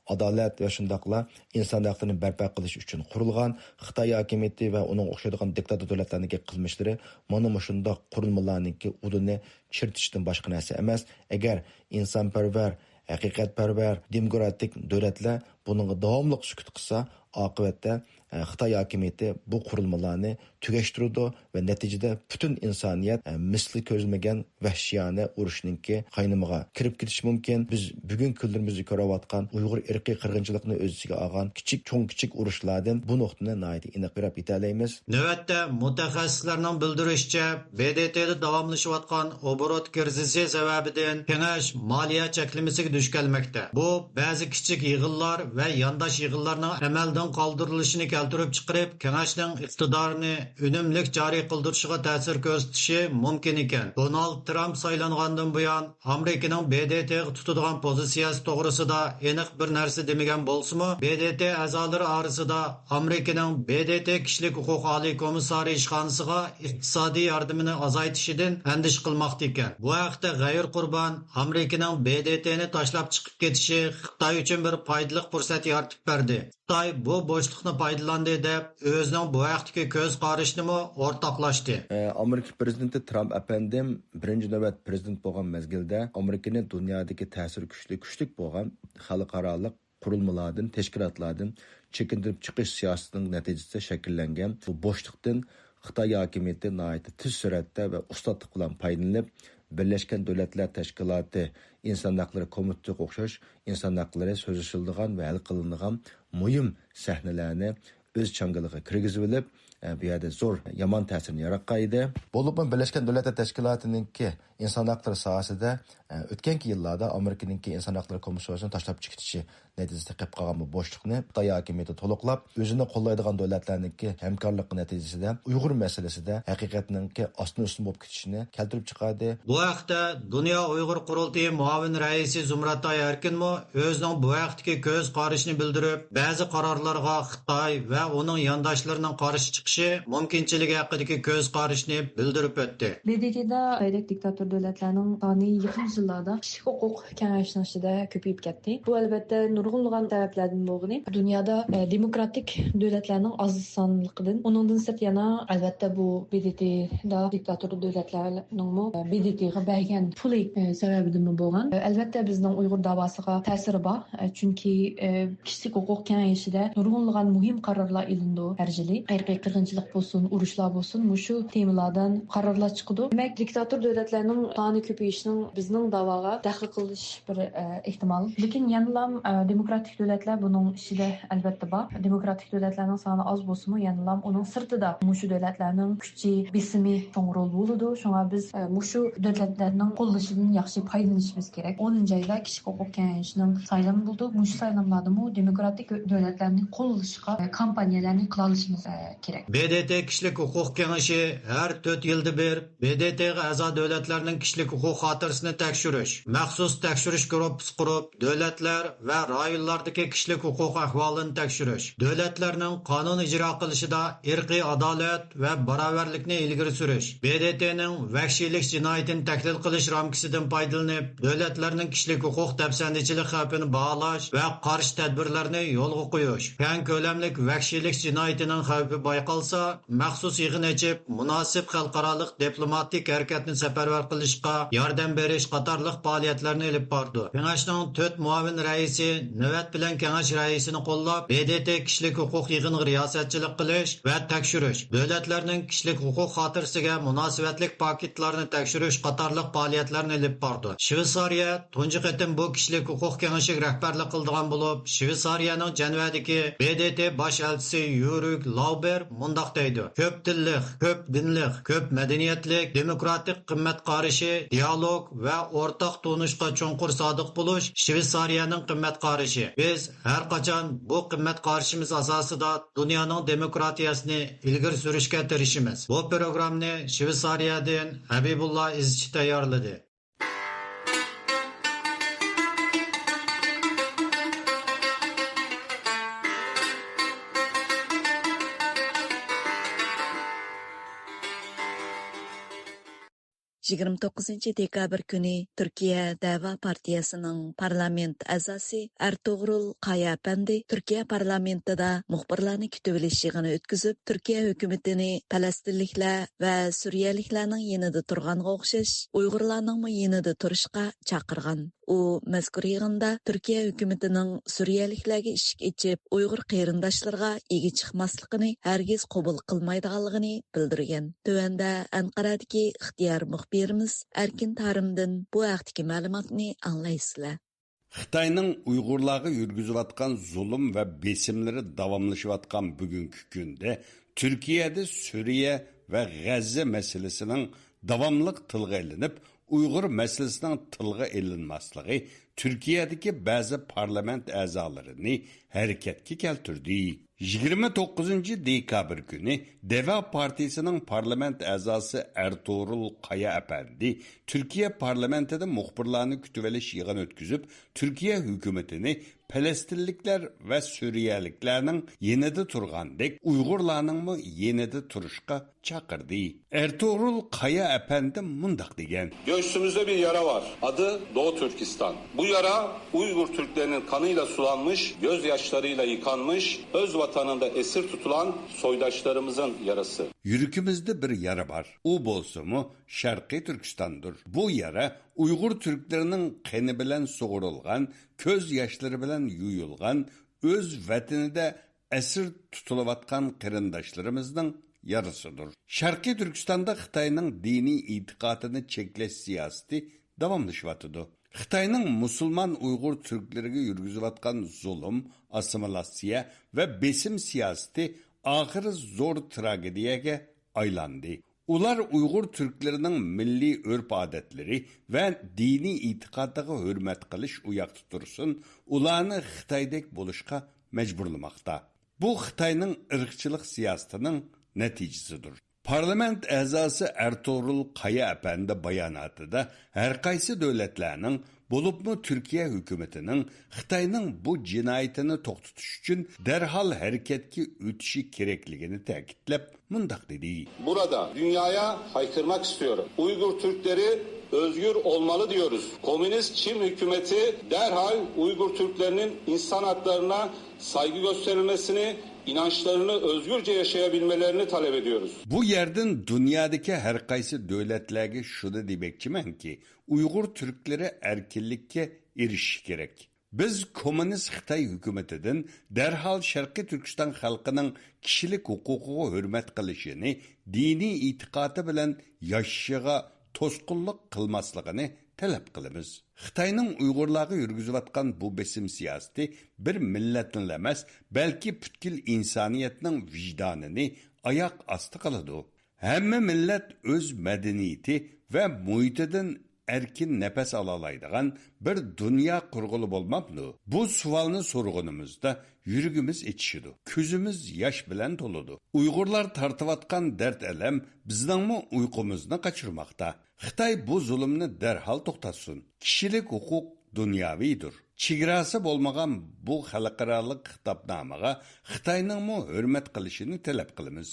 ئادالەت ۋە شۇنداقلا ئىنسان ھەقلىرىنى بەرپا قىلىش ئۈچۈن قۇرۇلغان. خىتاي ھاكىمىيىتى ۋە ئۇنىڭغا ئوخشايدىغان دىكتاتور دۆلەتلەرنىڭكى قىلمىشلىرى مانا مۇشۇنداق قۇرۇلمىلارنىڭكى ئۇلىنى چىرىتىشتىن باشقا نەرسە ئەمەس. ئەگەر ئىنسانپەرۋەر، ھەقىقەتپەرۋەر، دېموكراتىك دۆلەتلەر بۇنىڭغا داۋاملىق سۈكۈت قىلسا، ئاقىۋەتتە، ئە، خىتاي ھاكىمىيىتى بۇ قۇرۇلمىلارنى تۈگەشتۈرىدۇ ۋە نەتىجىدە پۈتۈن ئىنسانىيەت، ئە، مىسلى كۆرۈلمىگەن ۋەھشىيانە ئۇرۇشنىڭكى قاينىمىغا كىرىپ كېتىشى مۇمكىن. بىز بۈگۈنكى كۈنلىرىمىزدە كۆرۈۋاتقان ئۇيغۇر ئىرقىي قىرغىنچىلىقىنى ئۆز ئىچىگە ئالغان كىچىك، چوڭ، كىچىك ئۇرۇشلاردىن بۇ نۇقتىنى ناھايىتى ئېنىق كۆرۈپ يېتەلەيمىز. نۆۋەتتە مۇتەخەسسىسلەرنىڭ بىلدۈرۈشىچە، ب د ت دا داۋاملىشىۋاتقان ئوبوروت كىرىزىسى سەۋەبىدىن كېڭەش مالىيە چەكلىمىسىگە دۇچ كەلمەكتە. بۇ بەزى كىچىك يىغىنلار ۋە يانداش يىغىنلارنىڭ ئەمەلدىن قالدۇرۇلۇشىنى كەلتۈرۈپ كەلتۈرۈپ چىقىرىپ، كېڭەشنىڭ ئىقتىدارىنى ئۈنۈملۈك جارى قىلدۇرۇشىغا تەسىر كۆرسىتىشى مۇمكىن ئىكەن. دونالد ترامپ سايلانغاندىن بۇيان، ئامېرىكىنىڭ ب د ت غا تۇتىدىغان پوزىتسىيەسى توغرىسىدا ئېنىق بىر نەرسە دېمىگەن بولسىمۇ، ب د ت ئەزالىرى ئارىسىدا ئامېرىكىنىڭ ب د ت كىشىلىك ھوقۇق ئالىي كومىسسارى ئىشخانىسىغا ئىقتىسادىي ياردىمىنى ئازايتىشىدىن ئەندىشە قىلماقتا ئىكەن. بۇ ھەقتە غەيۇر قۇربان ئامېرىكىنىڭ ب د ت نى تاشلاپ چىقىپ كېتىشى خىتاي ئۈچۈن بىر پايدىلىق پۇرسەت يارىتىپ بەردى. خىتاي بۇ بوشلۇقنى پايدىلاندى دەپ، ئۆزىنىڭ بۇ ھەقتىكى كۆز قارىشىنىمۇ ئورتاقلاشتى. ئامېرىكا پىرېزىدېنتى ترامپ ئەپەندىم بىرىنچى نۆۋەت پىرېزىدېنت بولغان مەزگىلدە ئامېرىكىنى دۇنيادىكى تەسىرى كۈچلۈك، كۈچلۈك بولغان خەلقئارالىق قۇرۇلمىلاردىن، تەشكىلاتلاردىن چېكىندۈرۈپ چىقىش سىياسىتىنىڭ نەتىجىسىدە شەكىللەنگەن بۇ بوشلۇقتىن خىتاي ھاكىمىيىتى ناھايىتى تېز سۈرئەتتە ۋە ئۇستاتلىق بىلەن پايدىلىنىپ، بىرلەشكەن دۆلەتلەر تەشكىلاتى ئىنسان ھەقلىرى كومىتېتىغا ئوخشاش ئىنسان ھەقلىرى سۆزلىشىلىدىغان ۋە ھەل قىلىنىدىغان مۇھىم سەھنىلەرنى ئۆز چاڭگىلىغا كىرگۈزۈۋېلىپ، بۇ يەردە زور يامان تەسىرنى ياراتقان ئىدى. بولۇپمۇ بىرلەشكەن دۆلەتلەر تەشكىلاتىنىڭكى ئىنسان ھەقلىرى ساھەسىدە، ئۆتكەنكى يىللاردا ئامېرىكىنىڭكى ئىنسان ھەقلىرى كومىسسىيىسىنى تاشلاپ چىقىشى نەتىجىسىدە قېلىپ قالغان بۇ بوشلۇقنى خىتاي ھاكىمىيىتى تولۇقلاپ، ئۆزىنى قوللايدىغان دۆلەتلەرنىڭكى ھەمكارلىقى نەتىجىسىدە ئۇيغۇر مەسىلىسىدە ھەقىقەتنىڭكى ئاستىن ئۈستۈن بولۇپ كېتىشىنى كەلتۈرۈپ چىقاردى. بۇ ھەقتە دۇنيا ئۇيغۇر قۇرۇلتىيى مۇئاۋىن رەئىسى زۇمرەتئاي ئەركىنمۇ ئۆزىنىڭ بۇ ھەقتىكى كۆز قارىشىنى بىلدۈرۈپ، بەزى قارارلارغا خىتاي ۋە ئۇنىڭ يانداشلىرىنىڭ قارشى چىقىشى مۇمكىنچىلىكى ھەققىدىكى كۆز قارىشىنى بىلدۈرۈپ ئۆتتى. ب د ت دا خىتايدەك دىكتاتور دۆلەتلەرنىڭ سانى يېقىنقى يىللاردا كىشىلىك ھوقۇق كېڭەشنىڭ ئىچىدە كۆپىيىپ كەتتى. بۇ، ئەلۋەتتە، نۇرغۇنلىغان سەۋەبلەردىن بولغىنى، دۇنيادا، ئە، دېموكراتىك دۆلەتلەرنىڭ ئاز سانلىقىدىن. ئۇنىڭدىن سىرت يەنە، ئەلۋەتتە، بۇ ب د ت دا دىكتاتور دۆلەتلەرنىڭمۇ، ئە، ب د ت غا بەرگەن پۇلى، ئە، سەۋەبىدىنمۇ بولغان. ئە، ئەلۋەتتە، بىزنىڭ ئۇيغۇر داۋاسىغا تەسىرى بار. ئە، چۈنكى، ئە، كىشىلىك ھوقۇق كېڭىشىدە نۇرغۇنلىغان مۇھىم قارارلار ئېلىنىدۇ ھەر يىلى. ئىرقىي قىرغىنچىلىق بولسۇن، ئۇرۇشلار بولسۇن، مۇشۇ تېمىلاردىن قارارلار چىقىدۇ. دېمەك، دىكتاتور دۆلەتلەرنىڭ سانى كۆپىيىشىنىڭ بىزنىڭ داۋاغا دەخلى قىلىش بىر، ئە، ئېھتىمال. لېكىن يەنىلام، ئە، دېموكراتىك دۆلەتلەر بۇنىڭ ئىچىدە ئەلۋەتتە بار. دېموكراتىك دۆلەتلەرنىڭ سانى ئاز بولسىمۇ، يەنىلام ئۇنىڭ سىرتىدا مۇشۇ دۆلەتلەرنىڭ كۈچى، بېسىمى چوڭ رول بولىدۇ. شۇڭا بىز، ئە، مۇشۇ دۆلەتلەرنىڭ قوللىشىدىن ياخشى پايدىلىنىشىمىز كېرەك. ئونىنچى ئايدا كىشىلىك ھوقۇق كېڭىشىنىڭ سايلىمى بولىدۇ. مۇشۇ سايلاملاردىمۇ دېموكراتىك دۆلەتلەرنى قوللىشىشقا، ئە، كامپانىيەلەرنى قىلالىشىمىز، ئە، كېرەك. ب د ت كىشىلىك ھوقۇق كېڭىشى ھەر تۆت يىلدا بىر ب د ت غا ئەزا دۆلەتلەرنىڭ كىشىلىك ھوقۇق خاتىرىسىنى تەكشۈرۈش، مەخسۇس تەكشۈرۈش گۇرۇپپىسى قۇرۇپ، دۆلەتلەر ۋە رايونلاردىكى كىشىلىك ھوقۇق ئەھۋالىنى تەكشۈرۈش، دۆلەتلەرنىڭ قانۇن ئىجرا قىلىشىدا ئىرقىي ئادالەت ۋە باراۋەرلىكنى ئىلگىرى سۈرۈش، ب د ت نىڭ ۋەھشىيلىك جىنايىتىنى تەھلىل قىلىش رامكىسىدىن پايدىلىنىپ، دۆلەتلەرنىڭ كىشىلىك ھوقۇق دەپسەندىچىلىك خەۋپىنى باھالاش ۋە قارشى تەدبىرلەرنى يولغا قويۇش، كەڭ كۆلەملىك ۋەھشىيلىك جىنايىتىنىڭ خەۋپى بايقالسا، مەخسۇس يىغىن ئېچىپ، مۇناسىپ خەلقئارالىق دىپلوماتىك ھەرىكەتنى سەپەرۋەر قىلىشقا ياردەم بېرىش قاتارلىق پائالىيەتلەرنى ئېلىپ بارىدۇ. كېڭەشنىڭ تۆت مۇئاۋىن رەئىسى نۆۋەت بىلەن كېڭەش رەئىسىنى قوللاپ، ب د ت كىشىلىك ھوقۇق يىغىنىغا رىياسەتچىلىك قىلىش ۋە تەكشۈرۈش، دۆلەتلەرنىڭ كىشىلىك ھوقۇق خاتىرىسىگە مۇناسىۋەتلىك پاكىتلارنى تەكشۈرۈش قاتارلىق پائالىيەتلەرنى ئېلىپ بارىدۇ. شۋېتسارىيە تۇنجى قېتىم بۇ كىشىلىك ھوقۇق كېڭىشىگە رەھبەرلىك قىلىدىغان بولۇپ، شۋېتسارىيەنىڭ جەنۋەدىكى ب د ت باش ئەلچىسى يۇرىك لاۋبېر مۇنداق دەيدۇ: «كۆپ تىللىق، كۆپ دىنلىق، كۆپ مەدەنىيەتلىك، دېموكراتىك قىممەت قارىشى، دىئالوگ ۋە ئورتاق تونۇشقا چوڭقۇر سادىق بولۇش شۋېتسارىيەنىڭ قىممەت قارىشى. بىز ھەر قاچان بۇ قىممەت قارىشىمىز ئاساسىدا دۇنيانىڭ دېموكراتىيەسىنى ئىلگىرى سۈرۈشكە تىرىشىمىز.» بۇ پروگراممىنى شۋېتسارىيەدىن ھەبىبۇللا ئىزچى تەييارلىدى. يىگىرمە توققۇزىنچى دېكابىر كۈنى تۈركىيە دەۋا پارتىيەسىنىڭ پارلامېنت ئەزاسى ئەرتۇغرۇل قايا ئەپەندى تۈركىيە پارلامېنتىدا مۇخبىرلارنى كۈتۈۋېلىش يىغىنى ئۆتكۈزۈپ، تۈركىيە ھۆكۈمىتىنى پەلەستىنلىكلەر ۋە سۈرىيەلىكلەرنىڭ يېنىدا تۇرغانغا ئوخشاش، ئۇيغۇرلارنىڭمۇ يېنىدا تۇرۇشقا چاقىرغان. ئۇ مەزكۇر يىغىندا تۈركىيە ھۆكۈمىتىنىڭ سۈرىيەلىكلەرگە ئىشىك ئېچىپ، ئۇيغۇر قېرىنداشلىرىغا ئىگە چىقماسلىقىنى ھەرگىز قوبۇل قىلمايدىغانلىقىنى بىلدۈرگەن. تۆۋەندە ئەنقەرەدىكى ئىختىيار مۇخبىرىمىز ئەركىن تارىمدىن بۇ ھەقتىكى مەلۇماتنى ئاڭلايسىلەر. خىتاينىڭ ئۇيغۇرلارغا يۈرگۈزۈۋاتقان زۇلۇم ۋە بېسىملىرى داۋاملىشىۋاتقان بۈگۈنكى كۈندە تۈركىيەدە سۈرىيە ۋە غەززە مەسىلىسىنىڭ داۋاملىق تىلغا ئېلىنىپ، ئۇيغۇر مەسىلىسىنىڭ تىلغا ئېلىنماسلىقى تۈركىيەدىكى بەزى پارلامېنت ئەزالىرىنى ھەرىكەتكە كەلتۈردى. يىگىرمە توققۇزىنچى دېكابىر كۈنى دېۋا پارتىيىسىنىڭ پارلامېنت ئەزاسى ئەرتۇغرۇل قايا ئەپەندى تۈركىيە پارلامېنتىدا مۇخبىرلارنى كۈتۈۋېلىش يىغىنى ئۆتكۈزۈپ، تۈركىيە ھۆكۈمىتىنى پەلەستىنلىكلەر ۋە سۈرىيەلىكلەرنىڭ يېنىدا تۇرغاندەك، ئۇيغۇرلارنىڭمۇ يېنىدا تۇرۇشقا چاقىردى. ئەرتۇغرۇل قايا ئەپەندى مۇنداق دېگەن. Göğsümüzde bir yara var. Adı Doğu Türkistan. Bu yara Uygur Türklerinin kanıyla sulanmış, gözyaşlarıyla yıkanmış, öz vatanında esir tutulan soydaşlarımızın yarası. يۈرىكىمىزدە بىر يارا بار. ئۇ بولسىمۇ شەرقىي تۈركىستاندۇر. بۇ يارا ئۇيغۇر تۈركلىرىنىڭ قېنى بىلەن سۇغۇرۇلغان، كۆز ياشلىرى بىلەن يۇيۇلغان، ئۆز ۋەتىنىدە ئەسىر تۇتۇلۇۋاتقان قېرىنداشلىرىمىزنىڭ يارىسىدۇر. شەرقىي تۈركىستاندا خىتاينىڭ دىنىي ئېتىقادىنى چەكلەش سىياسىتى داۋاملىشىۋاتىدۇ. خىتاينىڭ مۇسۇلمان ئۇيغۇر تۈركلىرىگە يۈرگۈزۈۋاتقان زۇلۇم، ئاسسىمىلياتسىيە ۋە بېسىم سىياسىتى ئاخىرى زور تراگېدىيەگە ئايلاندى. ئۇلار ئۇيغۇر تۈركلىرىنىڭ مىللىي ئۆرپ-ئادەتلىرى ۋە دىنىي ئېتىقادىغا ھۆرمەت قىلىش ئۇياقتا تۇرسۇن، ئۇلارنى خىتايدەك بولۇشقا مەجبۇرلىماقتا. بۇ خىتاينىڭ ئىرقچىلىق سىياسىتىنىڭ نەتىجىسىدۇر. پارلامېنت ئەزاسى ئەرتۇغرۇل قايا ئەپەندى باياناتىدا ھەرقايسى دۆلەتلەرنىڭ، بولۇپمۇ تۈركىيە ھۆكۈمىتىنىڭ خىتاينىڭ بۇ جىنايىتىنى توختىتىش ئۈچۈن دەرھال ھەرىكەتكە ئۆتۈشى كېرەكلىكىنى تەكىتلەپ، مۇنداق دېدى. Burada dünyaya haykırmak istiyorum. Uygur Türkleri özgür olmalı diyoruz. Komünist Çin hükümeti derhal Uygur Türklerinin insan haklarına saygı gösterilmesini, inançlarını özgürce yaşayabilmelerini talep ediyoruz. بۇ يەردىن دۇنيادىكى ھەرقايسى دۆلەتلەرگە شۇنى دېمەكچىمەنكى، ئۇيغۇر تۈركلىرى ئەركىنلىككە ئېرىشىشى كېرەك. بىز كوممۇنىست خىتاي ھۆكۈمىتىدىن دەرھال شەرقىي تۈركىستان خەلقىنىڭ كىشىلىك ھوقۇقىغا ھۆرمەت قىلىشىنى، دىنىي ئېتىقادى بىلەن ياشىشىغا توسقۇنلۇق قىلماسلىقىنى تەلەپ قىلىمىز. خىتاينىڭ ئۇيغۇرلارغا يۈرگۈزۈۋاتقان بۇ بېسىم سىياسىتى بىر مىللەتنىلا ئەمەس، بەلكى پۈتكۈل ئىنسانىيەتنىڭ ۋىجدانىنى ئاياق ئاستى قىلىدۇ. ھەممە مىللەت ئۆز مەدەنىيىتى ۋە مۇھىتىدىن ئەركىن نەپەس ئالالايدىغان بىر دۇنيا قۇرغىلى بولمامدۇ؟ بۇ سوئالنى سورىغىنىمىزدا يۈرىكىمىز ئېچىشىدۇ، كۆزىمىز ياش بىلەن تولىدۇ. ئۇيغۇرلار تارتىۋاتقان دەرد-ئەلەم بىزنىڭمۇ ئۇيقۇمىزنى قاچۇرماقتا. خىتاي بۇ زۇلۇمنى دەرھال توختاتسۇن. كىشىلىك ھوقۇق دۇنياۋىدۇر. چېگراسى بولمىغان بۇ خەلقئارالىق خىتابنامىغا خىتاينىڭمۇ ھۆرمەت قىلىشىنى تەلەپ قىلىمىز.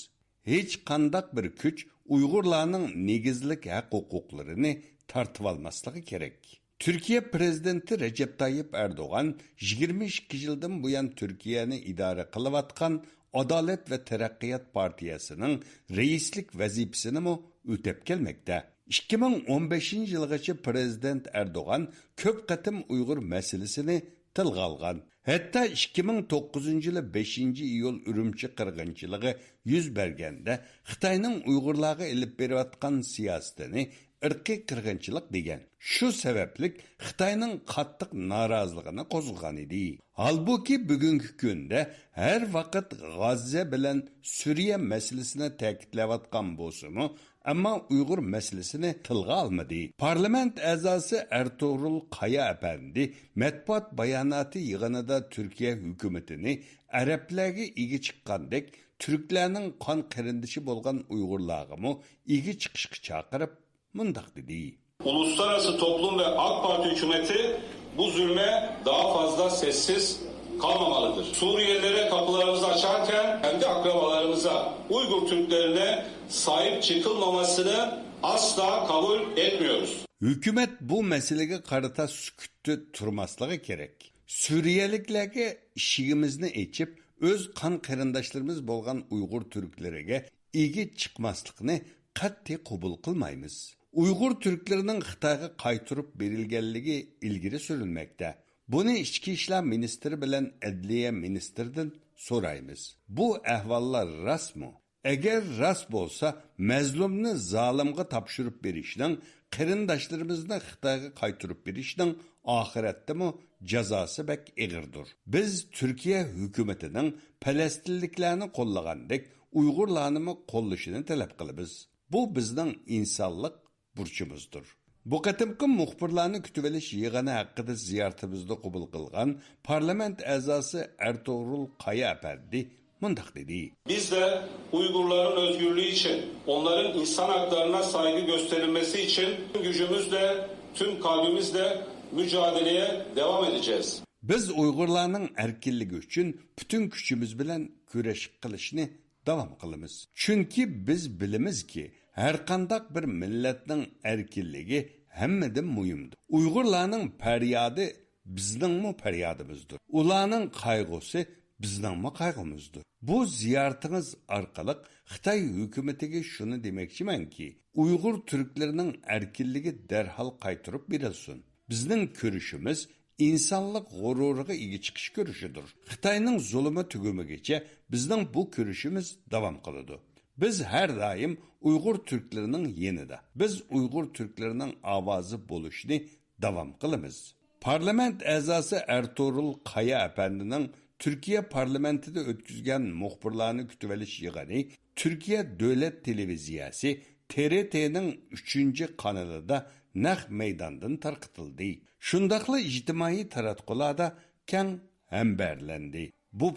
ھېچقانداق بىر كۈچ ئۇيغۇرلارنىڭ نېگىزلىك ھەق-ھوقۇقلىرىنى تارتىۋالماسلىقى كېرەك. تۈركىيە پىرېزىدېنتى رەجەپ تايىپ ئەردوغان يىگىرمە ئىككى يىلدىن بۇيان تۈركىيەنى ئىدارە قىلىۋاتقان ئادالەت ۋە تەرەققىيات پارتىيەسىنىڭ رەئىسلىك ۋەزىپىسىنىمۇ ئۆتەپ كەلمەكتە. ئىككى مىڭ ئون بەشىنچى يىلغىچە پىرېزىدېنت ئەردوغان كۆپ قېتىم ئۇيغۇر مەسىلىسىنى تىلغا ئالغان. ھەتتا ئىككى مىڭ توققۇزىنچى يىلى بەشىنچى ئىيۇل ئۈرۈمچى قىرغىنچىلىقى يۈز بەرگەندە، خىتاينىڭ ئۇيغۇرلارغا ئېلىپ بېرىۋاتقان سىياسىتىنى ئىرقىي قىرغىنچىلىق دېگەن. شۇ سەۋەبلىك خىتاينىڭ قاتتىق نارازىلىقىنى قوزغىغان ئىدى. ھالبۇكى، بۈگۈنكى كۈندە ھەر ۋاقىت غاززە بىلەن سۈرىيە مەسىلىسىنى تەكىتلەۋاتقان بولسىمۇ، ئەمما ئۇيغۇر مەسىلىسىنى تىلغا ئالمىدى. پارلامېنت ئەزاسى ئەرتۇغرۇل قايا ئەپەندى مەتبۇئات باياناتى يىغىنىدا تۈركىيە ھۆكۈمىتىنى ئەرەبلەرگە ئىگە چىققاندەك، تۈركلەرنىڭ قان قېرىندىشى بولغان ئۇيغۇرلارغىمۇ ئىگە چىقىشقا چاقىرىپ، مۇنداق دېدى. Uluslararası toplum ve AK Parti hükümeti bu zulme daha fazla sessiz kalmamalıdır. Suriyelilere kapılarımızı açarken kendi akrabalarımıza, Uygur Türklerine sahip çıkılmamasını asla kabul etmiyoruz. ھۆكۈمەت بۇ مەسىلىگە قارىتا سۈكۈتتە تۇرماسلىقى كېرەك. سۈرىيەلىكلەرگە ئىشىكىمىزنى ئېچىپ، ئۆز قان قېرىنداشلىرىمىز بولغان ئۇيغۇر تۈركلىرىگە ئىگە چىقماسلىقنى قەتئىي قوبۇل قىلمايمىز. ئۇيغۇر تۈركلىرىنىڭ خىتايغا قايتۇرۇپ بېرىلگەنلىكى ئىلگىرى سۈرۈلمەكتە. بۇنى ئىچكى ئىشلار مىنىستىرى بىلەن ئەدلىيە مىنىستىرىدىن سورايمىز. بۇ ئەھۋاللار راستمۇ؟ ئەگەر راست بولسا، مەزلۇمنى زالىمغا تاپشۇرۇپ بېرىشنىڭ، قېرىنداشلىرىمىزنى خىتايغا قايتۇرۇپ بېرىشنىڭ ئاخىرەتتىمۇ جازاسى بەك ئېغىردۇر. بىز تۈركىيە ھۆكۈمىتىنىڭ پەلەستىنلىكلەرنى قوللىغاندەك، ئۇيغۇرلارنىمۇ قوللىشىنى تەلەپ قىلىمىز. بۇ بىزنىڭ ئىنسانلىق بۇرچىمىزدۇر. بۇ قېتىمقى مۇخبىرلارنى كۈتۈۋېلىش يىغىنى ھەققىدە زىيارىتىمىزنى قوبۇل قىلغان پارلامېنت ئەزاسى ئەرتۇغرۇل قايا ئەپەندى مۇنداق دېدى. Biz de Uygurların özgürlüğü için, onların insan haklarına saygı gösterilmesi için gücümüzle, tüm kalbimizle mücadeleye devam edeceğiz. بىز ئۇيغۇرلارنىڭ ئەركىنلىكى ئۈچۈن پۈتۈن كۈچىمىز بىلەن كۈرەش قىلىشنى داۋام قىلىمىز. چۈنكى بىز بىلىمىزكى، ھەرقانداق بىر مىللەتنىڭ ئەركىنلىكى ھەممىدىن مۇھىمدۇر. ئۇيغۇرلارنىڭ پەريادى بىزنىڭمۇ پەريادىمىزدۇر. ئۇلارنىڭ قايغۇسى بىزنىڭمۇ قايغۇمىزدۇر. بۇ زىيارىتىڭىز ئارقىلىق خىتاي ھۆكۈمىتىگە شۇنى دېمەكچىمەنكى، ئۇيغۇر تۈركلىرىنىڭ ئەركىنلىكى دەرھال قايتۇرۇپ بېرىلسۇن. بىزنىڭ كۈرىشىمىز ئىنسانلىق غۇرۇرىغا ئىگە چىقىش كۈرىشىدۇر. خىتاينىڭ زۇلۇمى تۈگىمىگىچە بىزنىڭ بۇ كۈرىشىمىز داۋام قىلىدۇ. بىز ھەر دائىم ئۇيغۇر تۈركلىرىنىڭ يېنىدا. بىز ئۇيغۇر تۈركلىرىنىڭ ئاۋازى بولۇشنى داۋام قىلىمىز. پارلامېنت ئەزاسى ئەرتۇرۇل قايا ئەپەندىنىڭ تۈركىيە پارلامېنتىدا ئۆتكۈزگەن مۇخبىرلارنى كۈتۈۋېلىش يىغىنى تۈركىيە دۆلەت تېلېۋىزىيەسى تىرىتنىڭ ئۈچىنچى قانىلىدا نەق مەيداندىن تارقىتىلدى. شۇنداقلا ئىجتىمائىي تاراتقۇلاردا كەڭ ھەمبەرلەندى. بۇ